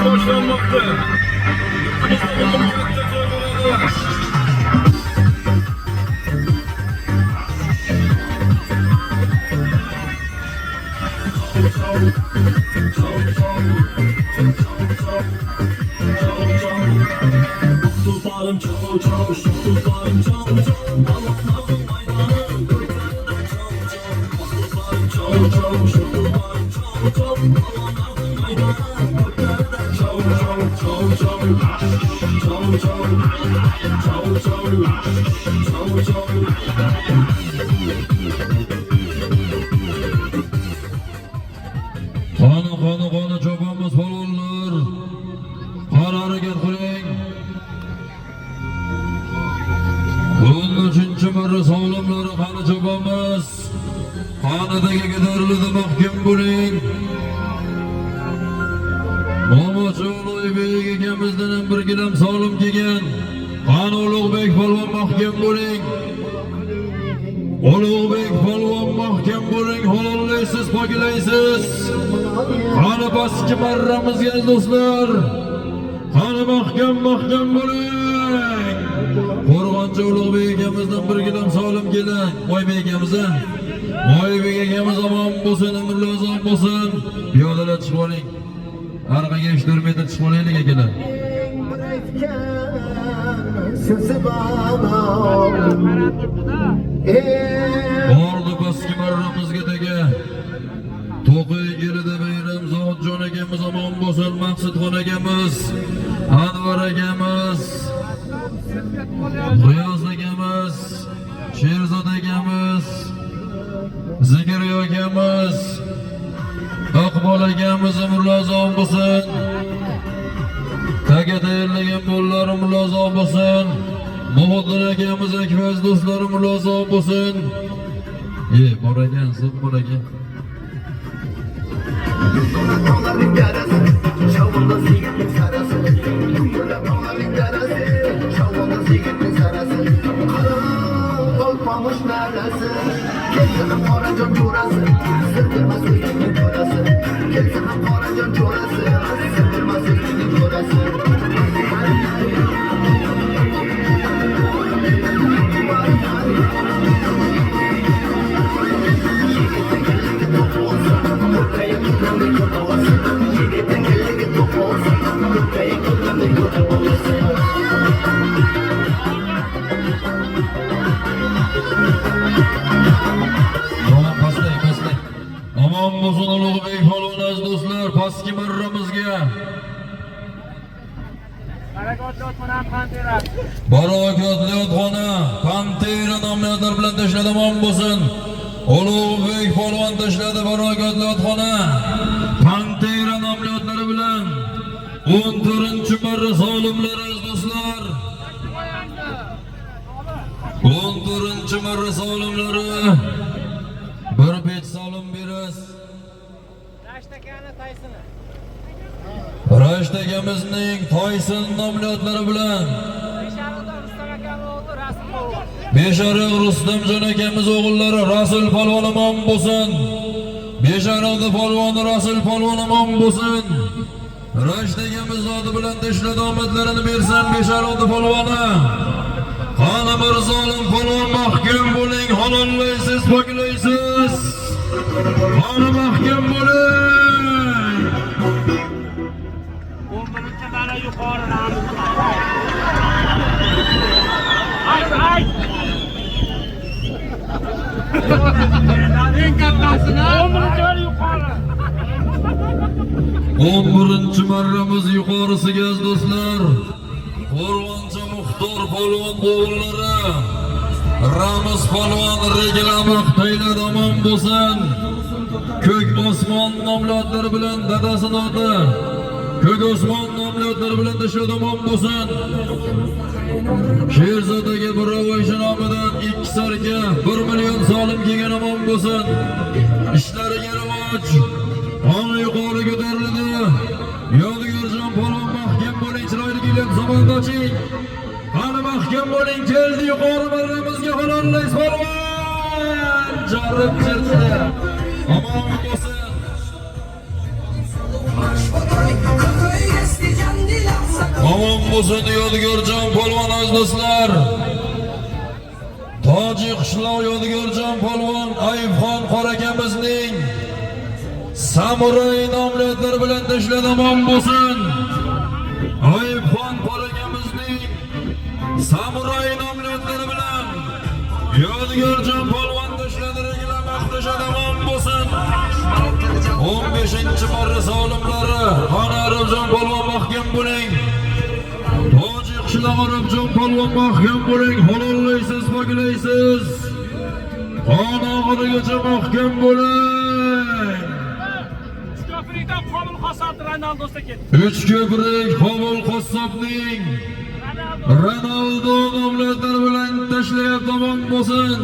Boshlanmoqda. Tulparım çal çal, tulparım çal çal, Allah'ın maydanı göklerde çal çal. Tulparım çal çal, tulparım çal çal, Allah'ın maydanı göklerde çal çal çal çal, çal çal, çal çal, çal çal. Qani qani qani chopamiz polvonlar. Qani harakat qiling. 13-marra solimlari qani chopamiz. Qonidagi ko'tarildi, mahkam bo'ling. Momochi Ulug'bek akamizdan ham bir gilam solim kelgan. Qani Ulug'bek polvon, mahkam bo'ling. Ulug'bek polvon, mahkam bo'ling, halollaysiz, poklaysiz. Qani pastki marramizga, do'stlar. Qani mahkam, mahkam bo'ling. Qo'rg'onchi Ulug'bek akamizdan bir gilam solim kelgan. Oybek akamiz, Oybek akamiz omon bo'lsin, umrli uzoq bo'lsin. Piyodalar chiqib oling. Orqaga 3-4 metr chiqib olaylik, akalar. So'zi bor. Bordi pastki marramizga tega. To'qiy elida Bayram Zotjon akamiz omon bo'lsin, Maqsudxon akamiz, Anvar akamiz, G'iyos akamiz, Sherzod akamiz, Zikriyo akamiz, Iqbol akamiz umrli uzoq bo'lsin. Taka tayyorlagan bolalar umrli uzoq bo'lsin. Muhiddin akamiz, akvaz do'stlar umrli uzoq bo'lsin. E, bor ekan, zo'r bor ekan. Tog'larning darasi, Chavandoz yigitning sarasi. Gumburlab tog'larning darasi, Chavandoz yigitning sarasi. Qarang, Alpomish narasi. Kelsa ham Qorajon jo'rasi, sir bermas o'zingning to'rasi. Kelsa ham Qorajon jo'rasi, sir bermas o'zingning to'rasi. Yigitning kelligi to'q bo'lsin, ko'kaying ko'klamday ko'ta bo'lsin. Tamam, pastlang, pastlang. Omon bo'lsin Ulug'bek polvon, aziz do'stlar, pastki marramizga. Barakotli otxona Pantera. Barakotli otxona Pantera nomli bilan tashladi, omon bo'lsin. Ulug'bek polvon tashladi barakotli otxona Pantera nomli otlari bilan. 14-marra solimlar, aziz do'stlar. 14-marra solimlari. Bir bet solim berasiz. Rashtakani Taysini. Rashid akamizning Toysin nomli otlari bilan. Beshariqda Rustam akani o'g'li Rasul polvon. Beshariq Rustamjon akamiz o'g'illari Rasul polvon omon bo'lsin. Beshariqda polvoni Rasul polvon omon bo'lsin. Rashid akamiz zoti bilan tashladi, omadlarini bersin Beshariqda polvoni. Qani Mirzolim polvon, mahkam bo'ling, halollaysiz, poklaysiz. Qani mahkam bo'ling. 11 marra yuqori ramiz. Ayt, ayt. Eng kattasini 11 marra yuqori. 11 marramiz yuqorisiga, aziz do'stlar. Qo'rg'onchi Muxtor polvon o'g'illari Ramiz polvon reklama Xitoylar omon bo'lsin. Ko'k osmon nomli otlari bilan, dadasini oti Ko'k osmon nomli otlari bilan tashladi, omon bo'lsin. Sherzod aka Birovoychi nomidan 2 sarka 1 million solim kelgan, omon bo'lsin. Ishlariga rivoj. Qoni yuqori ko'tarildi. Yodgorjon polvon, mahkam bo'ling, chiroyli kelyapti, zamonni oching. Qani mahkam bo'ling, keldi yuqori marramizga, halollaysiz polvon. Jarib chiqdi. Omon bo'lsin. Omon bo'lsin Yodgorjon polvon, aziz do'stlar. Toji qishloq Yodgorjon polvon Ayubxon qorakamizning Samuray nomli otlari bilan tashladi, omon bo'lsin. Ayubxon qorakamizning Samuray nomli otlari bilan Yodgorjon polvon tashladi, reklama qilishadi, omon bo'lsin. 15-marra solimlari. Qani Arabjon polvon, mahkam bo'ling. Toji qishloq Arabjon polvon, mahkam bo'ling, halollaysiz, poklaysiz. Qon oxirigacha mahkam bo'ling. Ko'prikdan Qobil Qassobni Ronaldo'sda ketdi. Uch ko'prik Qobil Qassobning Ronaldo nomli otlari bilan tashlayapti, omon bo'lsin.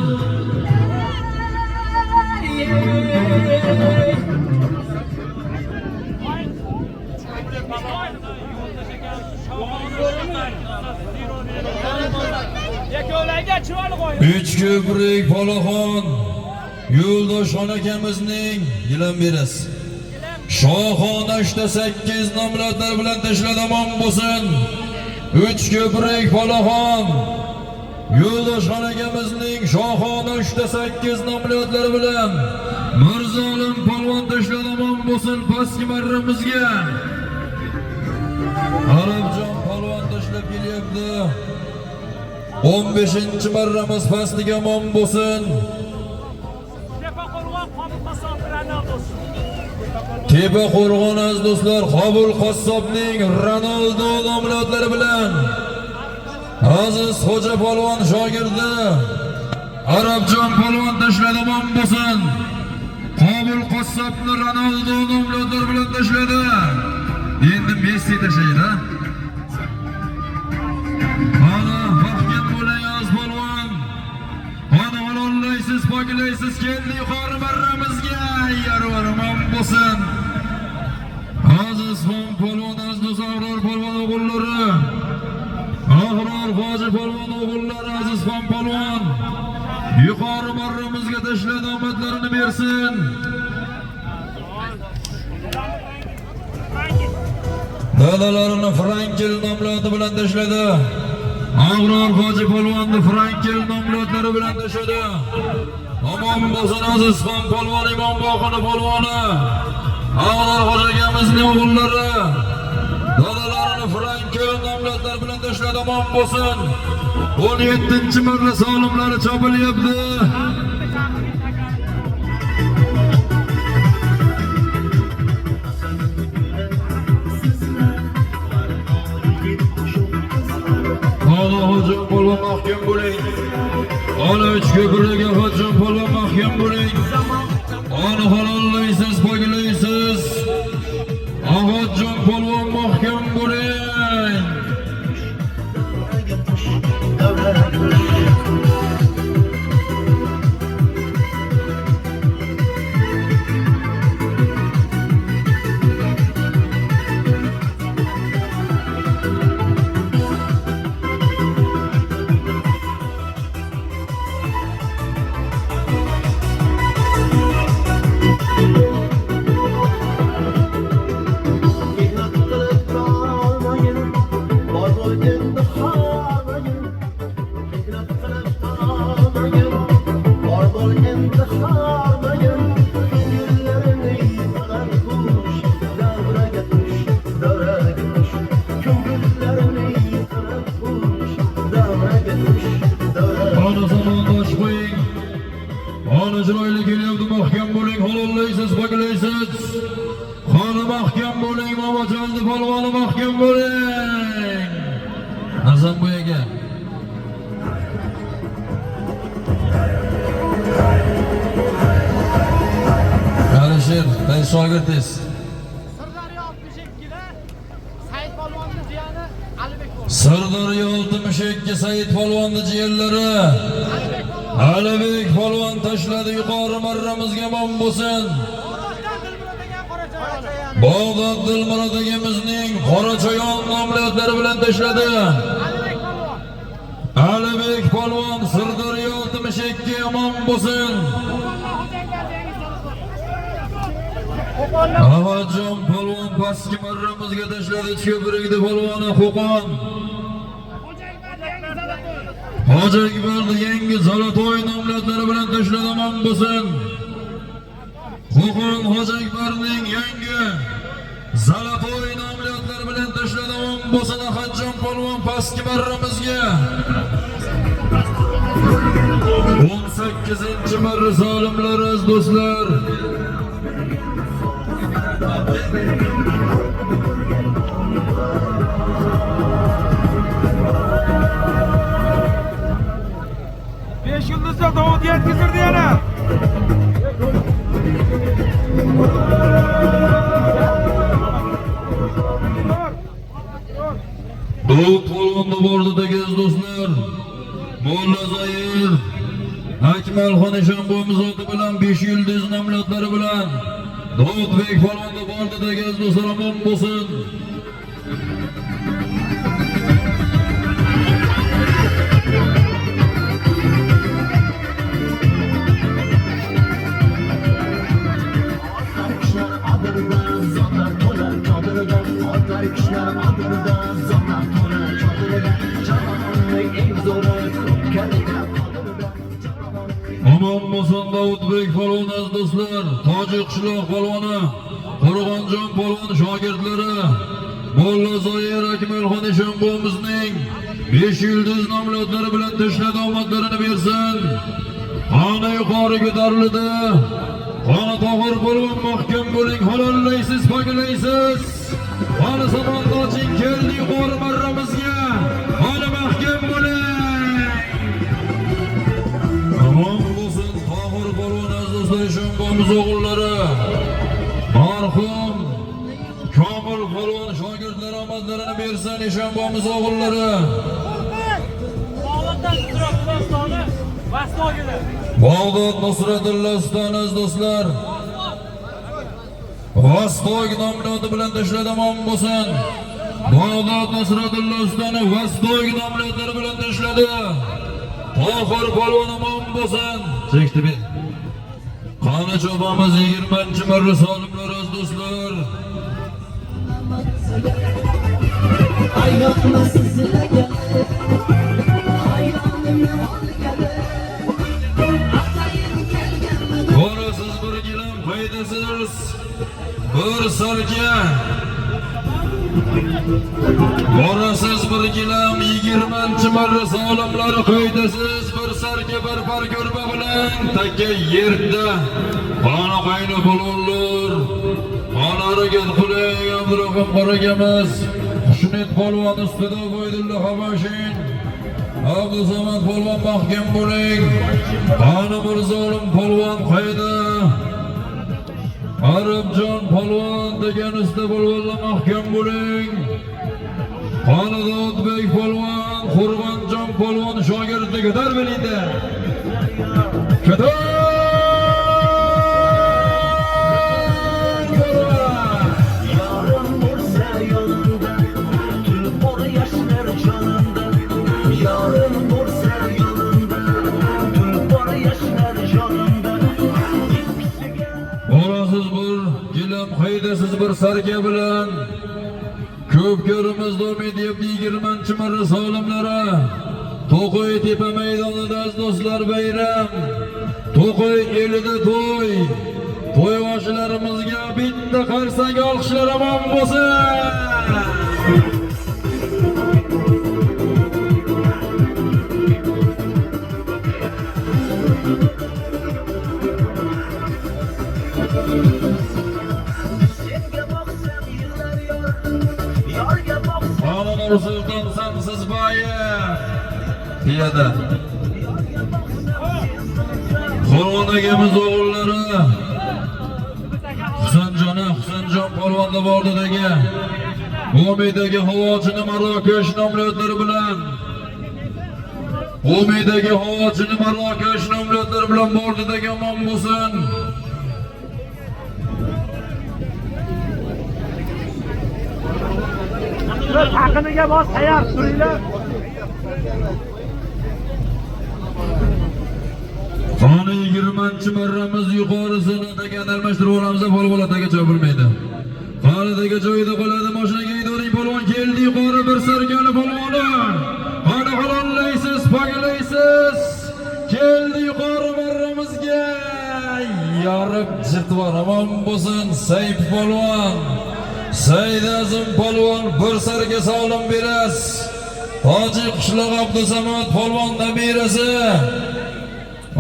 Uch ko'prik Palaxon Yo'ldoshxon akamizning gilam berasiz. Shohona 3 8 nomzodlar bilan tashladi, omon bo'lsin. Uch ko'prik Palaxon Yo'ldoshxon akamizning Shohona 3 8 nomzodlari bilan Mirzolim polvon tashladi, omon bo'lsin pastki marramizga. Arabjon polvon tashlab kelyapti. 15-marramiz pastliga omon bo'lsin. Tepa qo'rg'on Qobul qassob Ronaldosi. Tepa qo'rg'on, aziz do'stlar, Qobul qassobning Ronaldo nomzodlari bilan Aziz Xo'ja polvon shogirdi Arabjon polvon tashladi, omon bo'lsin. Qobul qassobni Ronaldo nomzodlari bilan tashladi. Endi Messi tashlaydi. Ana mahkam bo'ling, aziz polvon. Ana olollaysiz, poklaysiz, keldi yuqori marramizga. Yarvar, omon bo'lsin. Aziz xon polvon, aziz do'st Ahror polvon o'g'illari. Ahror Hoji polvon o'g'illari Aziz xon polvon. Yuqori marramizga tashladi, omadlarini bersin. Dadalarini Frankel nomladi bilan tashladi. Ahror Hoji polvonni Frankel nomlodlari bilan tashladi. Omon bo'lsin Aziz xon polvon, Imom Boqini polvoni. Ahror Hoji akamizning o'g'illari. Dadalarini Frankel nomlodlar bilan tashladi, omon bo'lsin. 17-marra solimlari chopilyapti. Ana Hoji polvon, mahkam bo'ling. Ana uch ko'pirga Hoji polvon, mahkam bo'ling. Ana halollaysiz, poklaysiz. Ahmadjon polvon, mahkam bo'ling. Mehnat qilib tolmagin, bor bo'l endi hormagin. Mehnat qilib tolmagin, bor bo'l endi hormagin. Ko'ngillarini yig'ar qush, davraga tush, davraga tush. Ko'ngillarini yig'ar qush, davraga tush, davraga. Ana salon tosh qo'ying. Ana chiroyli kelyapti, mahkam bo'ling, halollaysiz, poklaysiz. Qani mahkam bo'ling, Momachaldi polvoni, mahkam bo'ling. Hasan bu aka. Alisher, tez shogird tez. Sirdaryo 62'da Said polvonni jiyani Alibek polvon. Sirdaryo 62 Said polvonni jiyanlari. Alibek polvon. Alibek polvon tashladi yuqori marramizga, omon bo'lsin. Bog'doddan Dilmurod aka Qorachayon. Bog'dod Dilmurod akamizning Qorachayon nomzodlari bilan tashladi. Alibek polvon. Alibek polvon Sirdaryo 62, omon bo'lsin. Qo'qonlar Xo'jankar yangi Qo'qonlar. Ahmadjon polvon pastki marramizga tashladi. Ko'prikdi polvoni Qo'qon. Xo'jankar yangi Zalatoy. Hoji Akbarni yangi Zalatoy nomzodlari bilan tashladi, omon bo'lsin. Qo'qon Hoji Akbarning yangi Zalatoy nomzodlari bilan tashladi, omon bo'lsin Ahmadjon polvon pastki marramizga. 18-marra zolimlar, aziz do'stlar. Besh yulduzda Dovud yetkazirdi yana. Dovud polvonni bordidagi aziz do'stlar. Mulla Zoir Akmalxon Eshonbo'miz oti bilan 5 yil yulduz nomzodlari bilan Davudbek polvonni bordidagi aziz do'stlar omon bo'lsin. Otlar kishnar adirda, zotlar to'la chodirda. Otlar kishnar adirda, zotlar to'la chodirda. Chavandozning eng zo'ri ko'pkarida qodirda. Omon bo'lsin Davudbek polvon aziz do'stlar, Toji qishloq polvoni, Qo'rg'onjon polvon shogirdlari, Molla Zoir Akmalxon eshonbomizning 5 yulduz nomzodlari bilan tashladi omadlarini bersin. Qani yuqori ko'tarildi. Qani Tohir polvon mahkam bo'ling, halollaysiz, poklaysiz. Qani Samondoching keldi yuqori marramizga. Qani mahkam bo'ling. Omon bo'lsin Tohir polvon aziz do'stlar, eshonbomiz o'g'illari. Marhum Komil polvon shogirdlari omadlarini bersin eshonbomiz o'g'illari. Bog'otdan Nusratullo ustani Vastogida. Bag'dod Nusratullo ustani aziz do'stlar. Vostok nomlodi bilan tashladi omon bo'lsin. Bag'dod Nusratullo ustani Vostok nomlodlari bilan tashladi. Tohir polvon omon bo'lsin. Chekdi bir. Qani chopamiz 20-marra solimlar aziz do'stlar. Ayyoqma sizlarga, hayronimni olgani, atayin kelganmi? Borasiz bir gilam, qaydasiz bir sarka. Borasiz bir gilam, 20-marra solimlar qaydasiz bir sarka, bir par ko'rpa bilan taka yerda. Qani qayni polvonlar, qani harakat qiling, Abdurahim qorakamiz. Xushnud polvon ustida Ubaydulla Habashin. Abdusamad polvon mahkam bo'ling. Qani Mirzolim polvon qayda? Arabjon polvon degan usta polvonlar mahkam bo'ling. Qani Davudbek polvon, Qurbanjon polvon shogirdi ko'tar belingda. Ko'tar! Polvon! Yarım bo'lsa yonimda, tulpor yashnar jonimda. Yarım bo'lsa yonimda, tulpor yashnar jonimda. Ikkisiga Borasiz bir gilam, haydasiz bir sarka bilan ko'p ko'rimiz davom etyapti 20-marra solimlari. To'qay tepa maydonida aziz do'stlar bayram. To'qay elida to'y. To'yboshchilarimizga bitta qarsak olqishlar omon bo'lsin. Senga boqsam yig'lar yor, yorga boqsam Qani Nursulton Samsizboyev piyoda. Qo'rg'on akamiz o'g'illari Husanjoni, Husanjon polvonda bordidagi Umidagi havochini Marokash nomzodlari bilan Umidagi havochini Marokash nomzodlari bilan bordidagi omon bo'lsin. Taqimiga bos, tayyor turinglar. Qani 20-marramiz yuqorisini degan almashtirib olamiz, polvon ataga chopilmaydi. Qani degan joyida qoladi, mashinaga haydavering polvon keldi yuqori bir sarkani polvoni. Qani halollaysiz, poklaysiz. Keldi yuqori marramizga. Yorib jirtvor omon bo'lsin Sayf polvon. Saidazim polvon bir sarga solim berasiz. Hoji qishloq Abdusamad polvon nabirasi.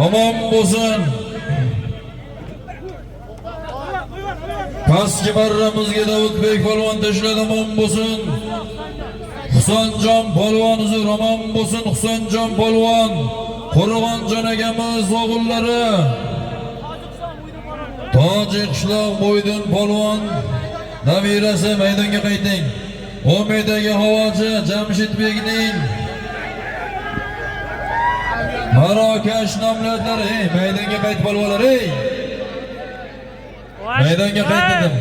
Omon bo'lsin. Pastki marramizga Davudbek polvon tashladi, omon bo'lsin. Husanjon polvon uzr, omon bo'lsin Husanjon polvon. Qo'rg'onjon akamiz o'g'illari. Toji qishloq Mo'ydin polvon nabirasi maydonga qayting. Umidagi havochi Jamshidbekning Marokash nomzodlari, ey maydonga qayt polvonlar, ey. Maydonga qayt dedim.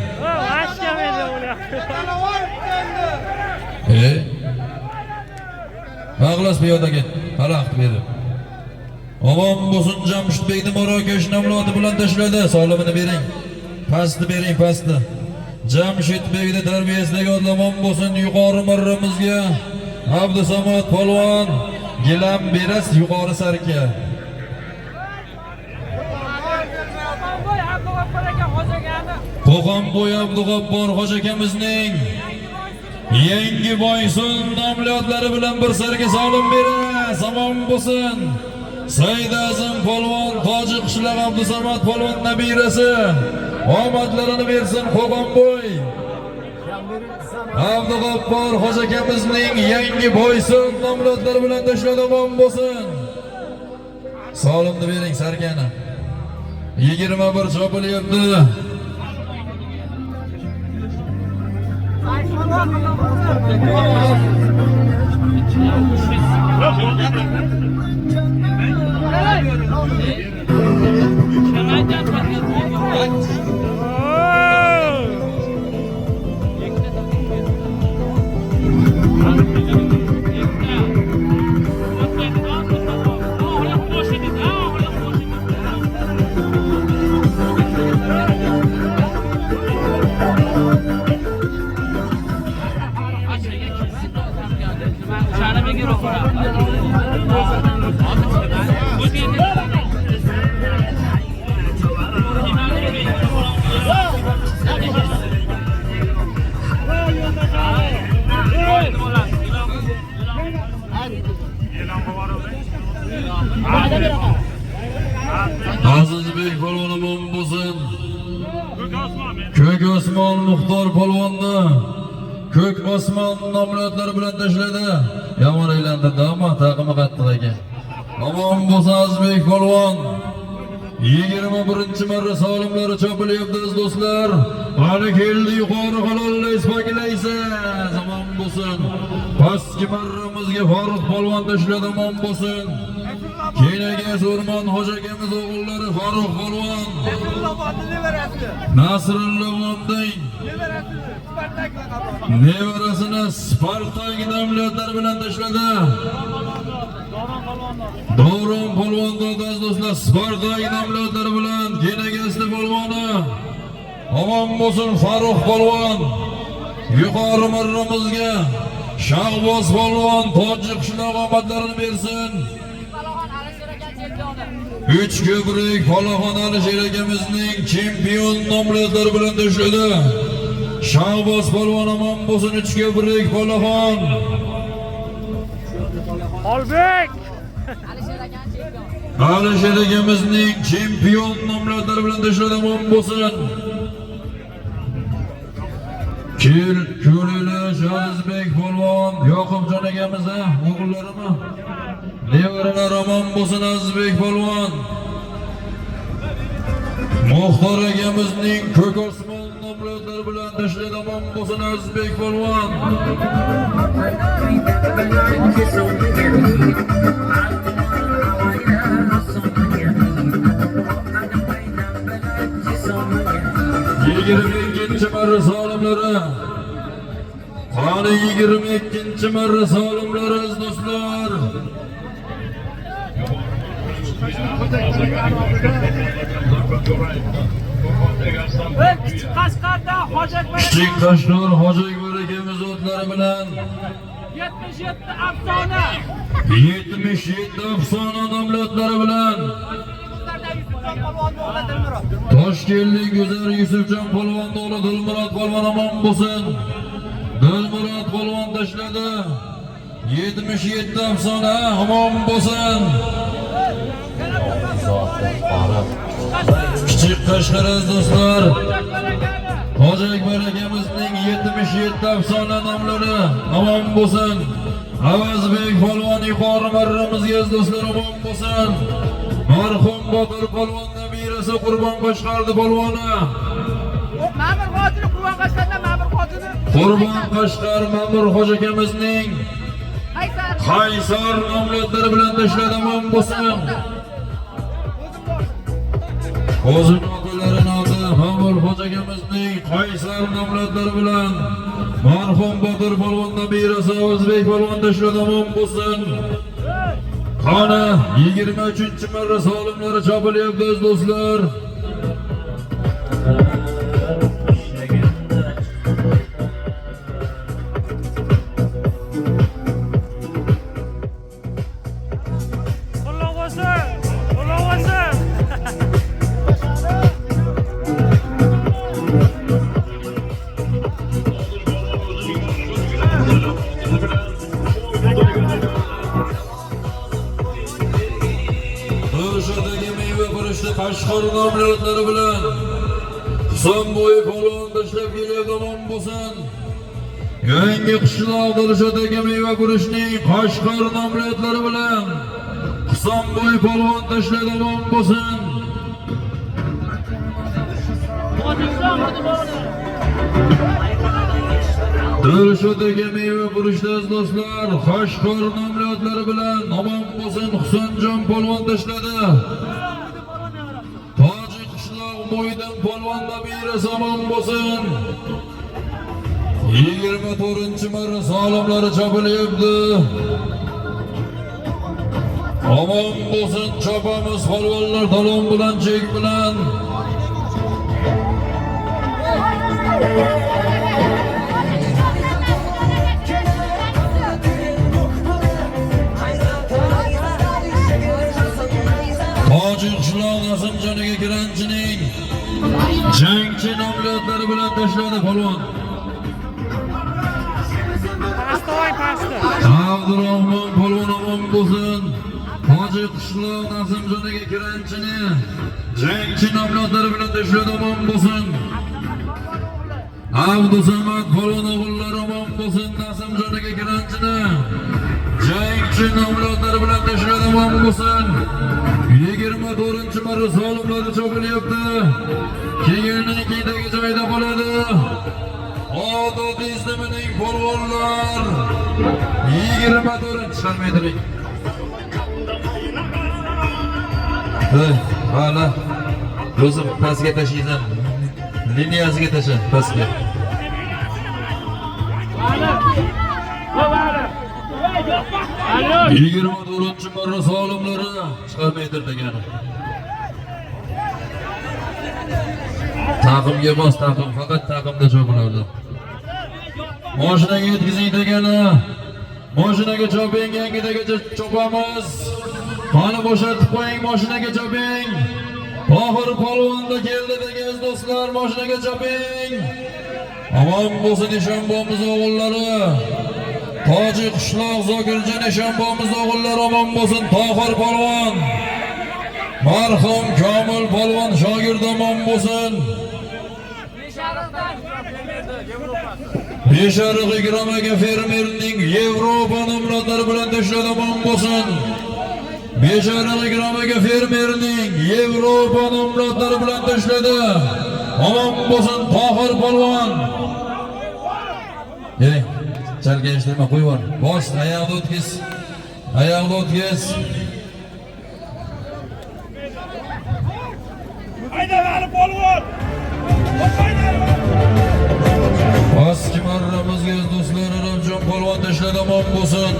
Ag'las piyoda ket. Xalaqit berib. Omon bo'lsin Jamshidbekni Marokash nomlodi bilan tashladi. Solimini bering. Pastni bering, pastni. Jamshidbekni tarbiyasidagi omon bo'lsin yuqori marramizga Abdusamad polvon gilam berasiz yuqori sarka. Qo'qonbo'y Abdug'affor hoji akamizning Yangi Boysun nomlatlari bilan bir sarga solim berasiz. Omon bo'lsin. Said Azim polvon Toji qishloq Abdusamad polvon nabirasi omadlarini bersin Qo'qonbo'y. Abdug'affor hoji akamizning Yangi Boysun nomlatlari bilan tashladi, omon bo'lsin. Solimni bering sarkani. 21 chopilyapti. Azizbek polvon omon bo'lsin. Ko'k Osmon Muxtor polvonni Ko'k Osmon nomlatlari bilan tashladi. Yomon aylantirdi, ammo taqimi qattiq ekan. Omon bo'lsin Azizbek polvon. 21-marra solimlari chopilyapti aziz do'stlar. Qani keldi yuqori halollay poklaysiz. Omon bo'lsin. Pastki marramizga Farruh polvon tashladi, omon bo'lsin. Kenagas O'rmon hoji akamiz o'g'illari Farruh polvon. Nasrullo Vonning nevarasini Spartak nomlatlari bilan tashladi. Davron polvon aziz do'stlar Spartak nomlatlari bilan Kenagasli polvoni. Omon bo'lsin Farruh polvon. Yuqori marramizga Shahboz polvon Toji qishloq omadlarini bersin. 3 ko'prik Palaxon Alisher akamizning chempion nomlatlari bilan tashladi. Shahboz polvon omon bo'lsin 3 ko'prik Palaxon. Olbek. Alisher akamizning chempion nomlatlari bilan tashladi, omon bo'lsin. Ko'lili Azizbek polvon, Yoqubjon akamiz o'g'illarimi? Nevaralar omon bo'lsin Azizbek polvon. Muxtor akamizning Ko'k Osmon nomlatlari bilan tashladi, omon bo'lsin Azizbek polvon. 22 marra solimlari. Qani 22 marra solimlari aziz do'stlar. Kichik Qashqarda Hoji Akbar Kichik Qashqar Hoji Akbar akamiz otlari bilan 77 afsona. 77 afsona nomlatlari bilan Toshkentlik Go'zal Yusufjon polvon o'g'li Dilmurod polvon omon bo'lsin. Dilmurod polvon tashladi. 77 afsona omon bo'lsin. Kichik Qashqar aziz do'stlar. Hoji Akbar akamizning 77 afsona nomlari omon bo'lsin. Avazbek polvon yuqori marramizga aziz do'stlar omon bo'lsin. Marhum Botir polvon nabirasi Qurbon Qashqardi polvoni. Ma'mur hojini Qurbon Qashqardan Ma'mur hojini. Qurbon Qashqar Ma'mur hoji akamizning Qaysar nomlatlari bilan tashladi, omon bo'lsin. O'zini otalarini oti Ma'mur hoji akamiz akamizning Qaysar nomlatlari bilan marhum Botir polvon nabirasi O'zbek polvon tashladi, omon bo'lsin. Qani 23-marra solimlari chopilyapti aziz do'stlar. Qutlug' bo'lsin! Qutlug' bo'lsin! Dilshodagi meva burishda Qashqar nomlatlari bilan Husanbo'y polvon tashlab kelyapti, omon bo'lsin. Yangi qishloq Dilshodagi meva guruchning Qashqar nomlatlari bilan Husanbo'y polvon tashladi, omon bo'lsin. Dilshodagi meva guruchda aziz do'stlar Qashqar nomlatlari bilan omon bo'lsin Husanjon polvon tashladi. Toji qishloq Mo'ydin polvon nabirasi omon bo'lsin. 24-marra solimlari chopilyapti. Omon bo'lsin, chopamiz polvonlar talon bilan, chek bilan. Toji qishloq Nasimjoniga Kiranchining jangchi nomlatlari bilan tashladi polvon. Pastda voy, pastda. Abdurahmon polvon omon bo'lsin. Hoji qishloq Nasimjoniga Kiranchini jangchi nomlatlari bilan tashladi, omon bo'lsin. Abdusamad polvon o'g'illari omon bo'lsin. Nasimjoniga Kiranchini jangchi nomlatlari bilan tashladi, omon bo'lsin. 24-marra solimlari chopilyapti. Kelgandan keyindagi joyda qoladi. Odob izlimining polvonlar 24 chiqarmaydilik. Hey, hali o'zim pastga tashlaysan. Liniyasiga tashla, pastga. Alo! 24-marra solimlari chiqarmaydir degani. Taqimga bos, taqim, faqat taqimda chopiladi. Mashinaga yetkazing degani. Mashinaga choping, yangidaga chopamiz. Qani bo'shatib qo'ying, mashinaga choping. Tohir polvonda keldi degan do'stlar, mashinaga choping. Omon bo'lsin Eshonbomiz o'g'illari. Toji qishloq Zokirjon Eshonbomiz o'g'illari omon bo'lsin. Tohir polvon, marhum Komil polvon shogirdi omon bo'lsin. Beshariq Ikrom aka fermerning Yevropa nomlatlari bilan tashladi, omon bo'lsin. Beshariq Ikrom aka fermerning Yevropa nomlatlari bilan tashladi. Omon bo'lsin Tohir polvon. Ey, chalga ishlama, qo'yib yubor. Bos, oyoqni o'tkiz. Oyoqni o'tkiz. Hayda Vali polvon! Pastki marramizga do'stlar Arabjon polvon tashladi, omon bo'lsin.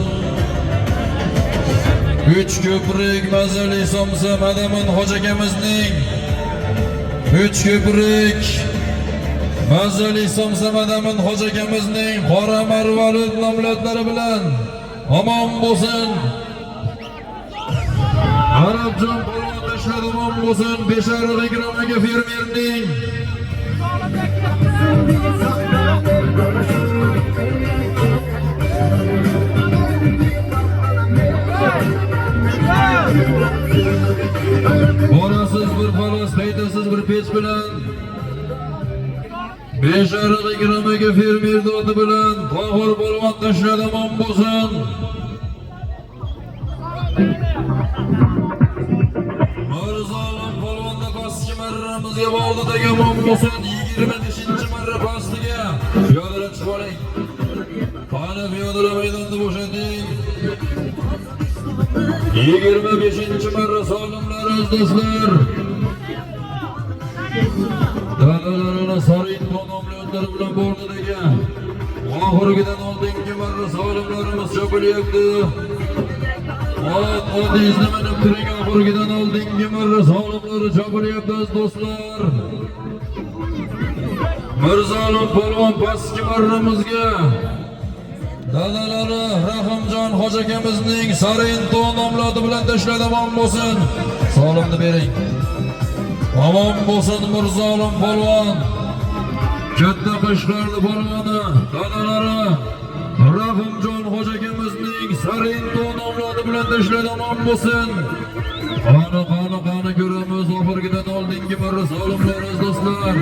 Uch ko'prik mazali somsa Madamin hoji akamizning Uch ko'prik mazali somsa Madamin hoji akamizning qora marvarid nomlatlari bilan omon bo'lsin. Arabjon polvon tashladi, omon bo'lsin. Beshariq Ikrom aka fermerning Borasiz bir palas, paytasiz bir pech bilan Beshariq Ikrom aka fermer oti bilan Tohir polvon tashladi, omon bo'lsin. Mirzolim polvonda pastki marramizga bordi degan omon bo'lsin. 25-marra pastiga. Piyodalar chiqib oling. Qani piyodalar maydonni bo'shating. 25-marra solimlar aziz do'stlar. Dadalarini Sarinto nomli otlari bilan bordi degan. Oxirgidan oldingi marra solimlarimiz chopilyapti. Ot otingizni minib turing, oxirgidan oldingi marra solimlari chopilyapti aziz do'stlar. Mirzolim polvon pastki marramizga dadalari Rahimjon hoji akamizning Sarinto nomladi bilan tashladi, omon bo'lsin. Solimni bering. Omon bo'lsin Mirzolim polvon. Katta Qashqarli polvoni dadalari Rahimjon hoji akamizning Sarinto nomladi bilan tashladi, omon bo'lsin. Qani qani qani ko'ramiz oxirgidan oldingi marra solimlar aziz do'stlar.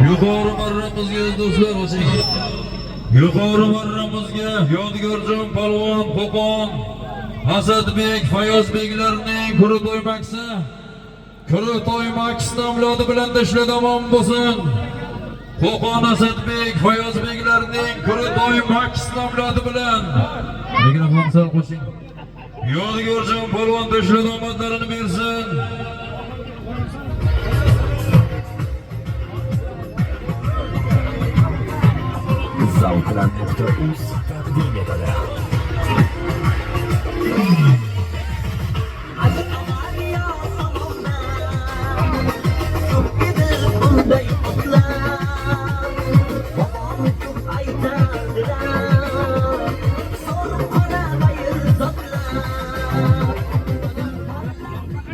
Yuqori marramizga do'stlar o'ching. Yuqori marramizga Yodgorjon polvon Qo'qon, Asadbek, Fayozbeklarning Kurutoy Maksi, Kurutoy Maks nomlodi bilan tashladi, omon bo'lsin. Qo'qon Asadbek, Fayozbeklarning Kurutoy Maks nomlodi bilan. Mikrofon sal qo'shing. Yodgorjon polvon tashladi, omadlarini bersin. Zavqlan.uz taqdim etadi.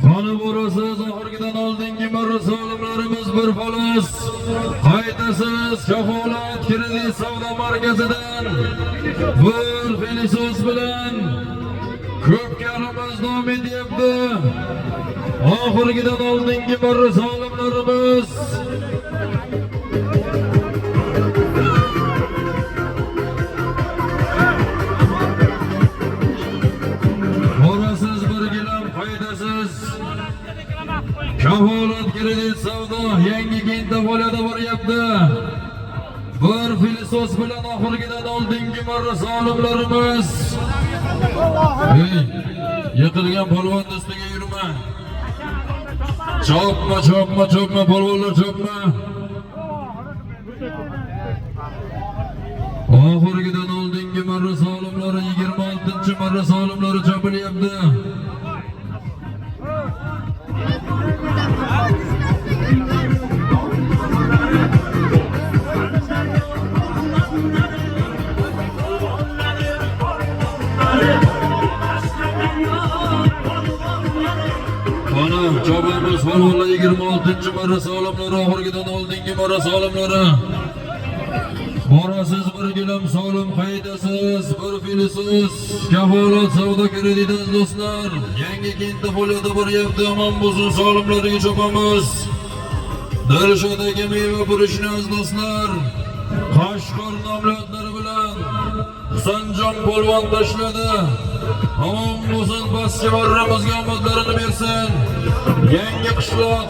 Qani borasiz oxirgidan oldingi marra solimlarimiz bir xolos. Qaytasiz kafolat kredit savdo markazidan bir felisos bilan ko'pkarimiz davom etyapti. Oxirgidan oldingi marra solimlarimiz. Borasiz bir gilam qaytasiz. Kafolat kredit savdo yangi kentda faoliyati boryapti. Bir filisos bilan oxirgidan oldingi marra solimlarimiz. Ey, yiqilgan polvon ustiga yurma. Chopma, chopma, chopma polvonlar, chopma. Oxirgidan oldingi marra solimlari 26-marra solimlari chopilyapti. Qani chopamiz polvonlar 26-marra solimlari oxirgidan oldingi marra solimlari. Borasiz bir gilam solim qaytasiz bir filisiz kafolat savdo krediti do'stlar. Yangi kentda faoliyati boryapti, omon bo'lsin solimlariga chopamiz. Dilshod aka meva purishni aziz do'stlar. Qashqar nomli otlari bilan Husanjon polvon tashladi. Omon bo'lsin pastki marramizga omadlarini bersin. Yangi qishloq.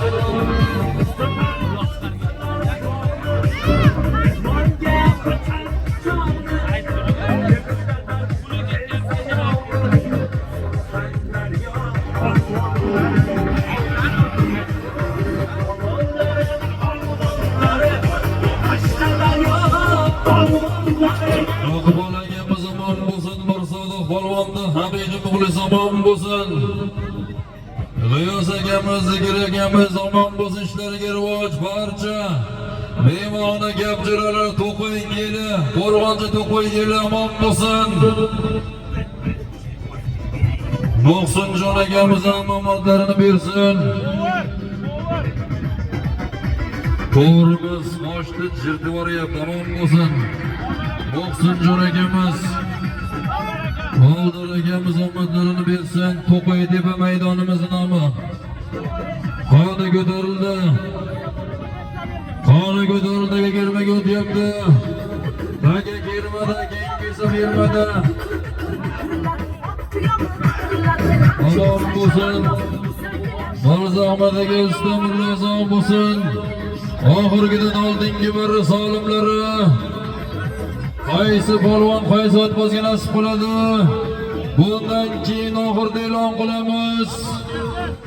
Roqibol akamiz omon bo'lsin, Mirsodiq polvonni haqiqiy muxlis omon bo'lsin. G'iyos akamiz, Zikr akamiz omon bo'lsin, ishlariga rivoj barcha. Bema'no gap jo'ralar to'qay yeli, qo'rg'onchi to'qay yeli omon bo'lsin. Muhsinjon akamiz omadlarini bersin. To'g'rimiz qochdi, jirtib yuboryapti, omon bo'lsin. Muhsinjon akamiz, Oldor akamiz omadlarini bersin. To'qaytepa maydonimiz nomi. Qoni ko'tarildi. Qoni ko'tarildi, kelmaga o'tyapti. Aka kelmadi, keyin kelsa bermadi. Omon bo'lsin. Mirzo Ahmad aka Ustomurlo uzoq bo'lsin. Oxirgidan oldingi bir solimlari. Qaysi polvon qaysi otbozga nasib qiladi? Bundan keyin oxirida e'lon qilamiz.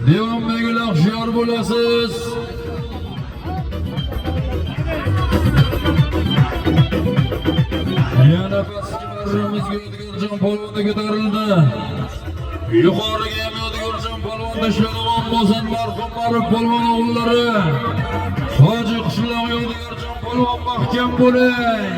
Devonbeglar hushyor bo'lasiz. Yana pastki marramizga Yodgorjon polvonni ko'tarildi. Yuqoriga ham Yodgorjon polvon tashladi. Omon bo'lsin marhum Ma'ruf polvon o'g'illari. Hoji qishloq Yodgorjon polvon mahkam bo'ling.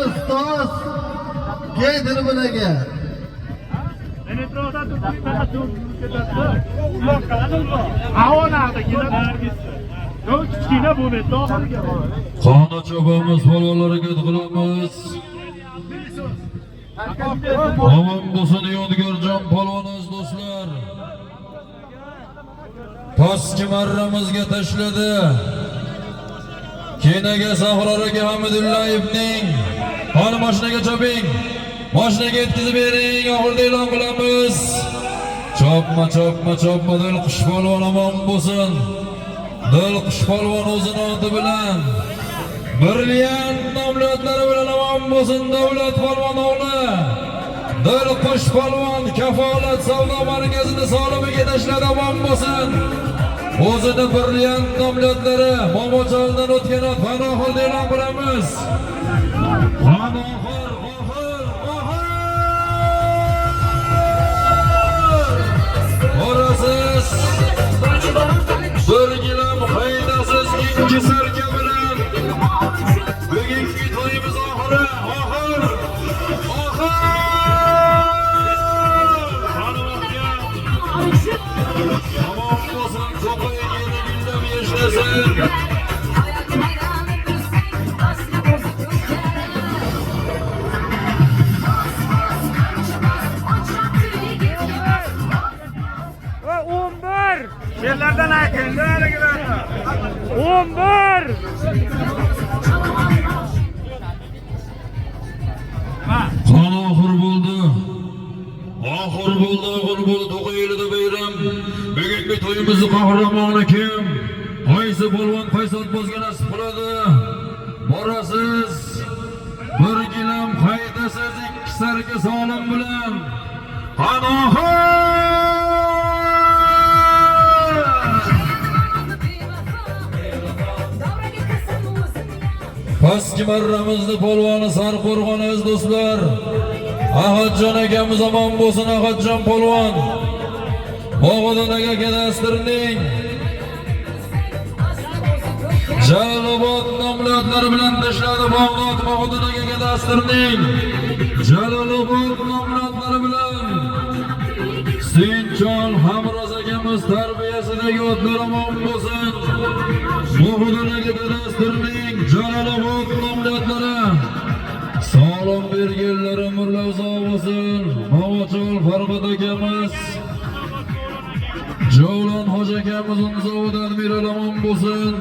Ustoz, keldir bularga. Qona chopamiz, polvonlarga qilamiz. Omon bo'lsin Yodgorjon polvon aziz do'stlar. Pastki marramizga tashladi. Kenaga Sahror aka Hamidullayevning. Qani mashinaga choping. Mashinaga yetkazib bering, oxirida e'lon qilamiz. Chopma, chopma, chopma, Dilqush polvon omon bo'lsin. Dilqush polvon o'zini oti bilan, brilliant nomlatlari bilan omon bo'lsin Davlat polvon o'g'li. Dilqush polvon kafolat savdo markazini solimiga tashladi, omon bo'lsin. O'zini brilliant nomlatlari Momocholdan o'tgan ot Panohirda e'lon qilamiz. Panohir, oxir, oxir! Borasiz. Bir gilam haydasiz ikki sarka bilan. Bugungi to'yimiz oxiri, oxir, oxir! Tamom bo'lsin, to'qay yeri gullab yashnasin. Va 11. Sherlardan ayting, 11. Qon oxir bo'ldi. Oxir bo'ldi, oxir bo'ldi. To'qay elida bayram. Bugungi to'yimizni qahramoni kim? Qaysi polvon qaysi otbozga nasib qiladi? Borasiz. Bir gilam haydasiz ikki sarka solim bilan. Qanohir! Pastki marramizni polvoni Sarqo'rg'on aziz do'stlar. Ahadjon akamiz omon bo'lsin, Ahadjon polvon. Bog'odon aka kadastrning Jalolobod nomlatlari bilan tashladi Bog'dod Bog'odon aka kadastrning Jalolobod nomlatlari bilan Sinchon Hamroz akamiz tarbiyasidagi otlar omon bo'lsin. Bog'odon aka kadastrning Jalolobod nomlatlari Salom berganlar umrlar uzoq bo'lsin. Momochol Farg'at akamiz, Javlon Hoji akamiz Unzovud Admiral omon bo'lsin.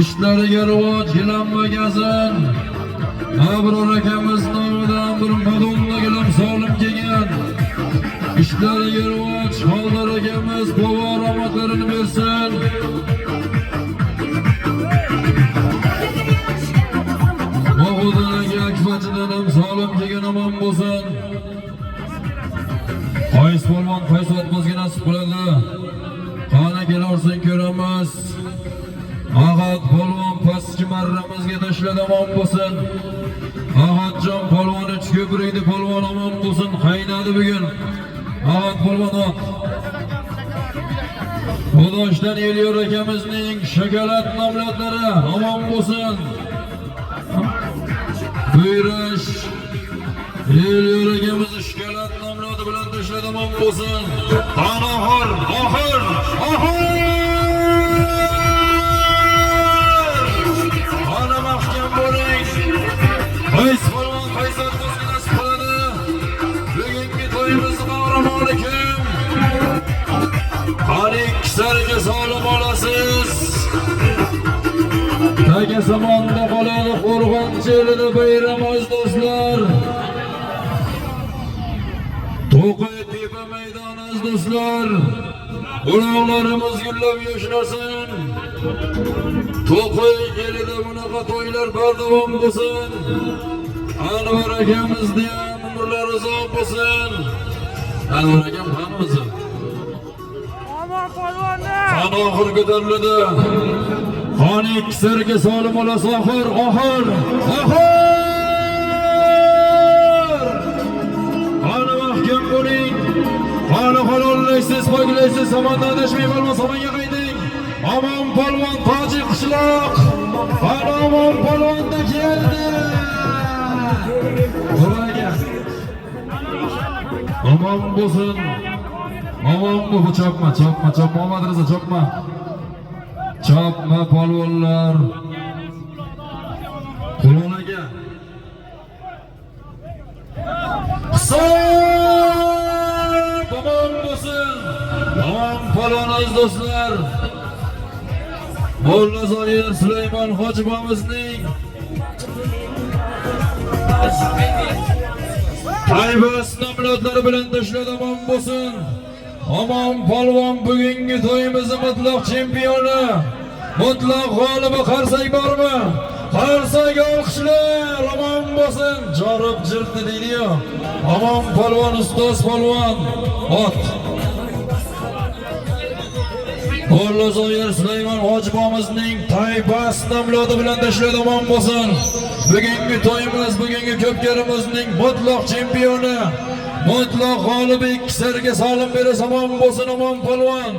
Ishlariga rivoj gilamagasin. Abror akamiz nomidan bir Madonna gilam solim kelgan. Ishlariga rivoj, Xoldor akamiz bobor omadlarini bersin. Bog'odon aka Akfachidan ham solim kelgan omon bo'lsin. Qaysi polvon qaysi ot bizga nasib qiladi? Qani kelaversin, ko'ramiz. Ahad polvon pastki marramizga tashladi, omon bo'lsin. Ahadjon polvon Uchko'prikdi polvon, omon bo'lsin, qaynadi bugun. Ahad polvon ot. Xudoshdan Elyor akamizning shokolad nomlatlari, omon bo'lsin. Buyurish Elyor akamiz shokolad nomladi bilan tashladi, omon bo'lsin. Qani oxir, oxir, oxir! Qani mahkam bo'ling. Qaysi polvon qaysi ot bizga nasib qiladi? Bugungi to'yimiz qahramoni kim? Qani ikkisariga solim olasiz. Taka samonda qoladi Qo'rg'onchi elida bayram, aziz do'stlar. To'qay tepa maydoni, aziz do'stlar. Uloqlarimiz gullab yashnasin. To'qay elida bunaqa to'ylar bardavom bo'lsin. Anvar akamizni ham umrlari uzoq bo'lsin. Anvar akam qani o'zi? Omon polvonni. Qani oxir ko'tariladi. Qani ikkisariga solim olasiz, oxir, oxir, oxir! Qani mahkam bo'ling. Qani halollaysiz, poklaysiz, samondan adashmay polvon samonga qayting. Omon polvon toji qishloq. Qani Omon polvonda keldi. Bobur aka. Omon bo'lsin. Omon bu, chopma, chopma, chopma, Muhammad Rizo, chopma. Chopma polvonlar. Polvon aka. Hisob omon bo'lsin. Omon polvon, aziz do'stlar. Mulla Zoir Sulaymon hojibomizning Taybas nomlatlari bilan tashladi, omon bo'lsin. Omon polvon bugungi to'yimizni mutlaq chempioni, mutlaq g'olibi. Qarsak bormi? Qarsak, olqishlar, omon bo'lsin. Jorib jirdi deydi-yu. Omon polvon, ustoz polvon. Ot. Mulla Zoir Sulaymon hojibomizning Taybas nomlodi bilan tashladi, omon bo'lsin. Bugungi to'yimiz, bugungi ko'pkarimizning mutlaq chempioni, mutlaq g'olibi, ikkisariga solim berasiz, omon bo'lsin, omon polvon.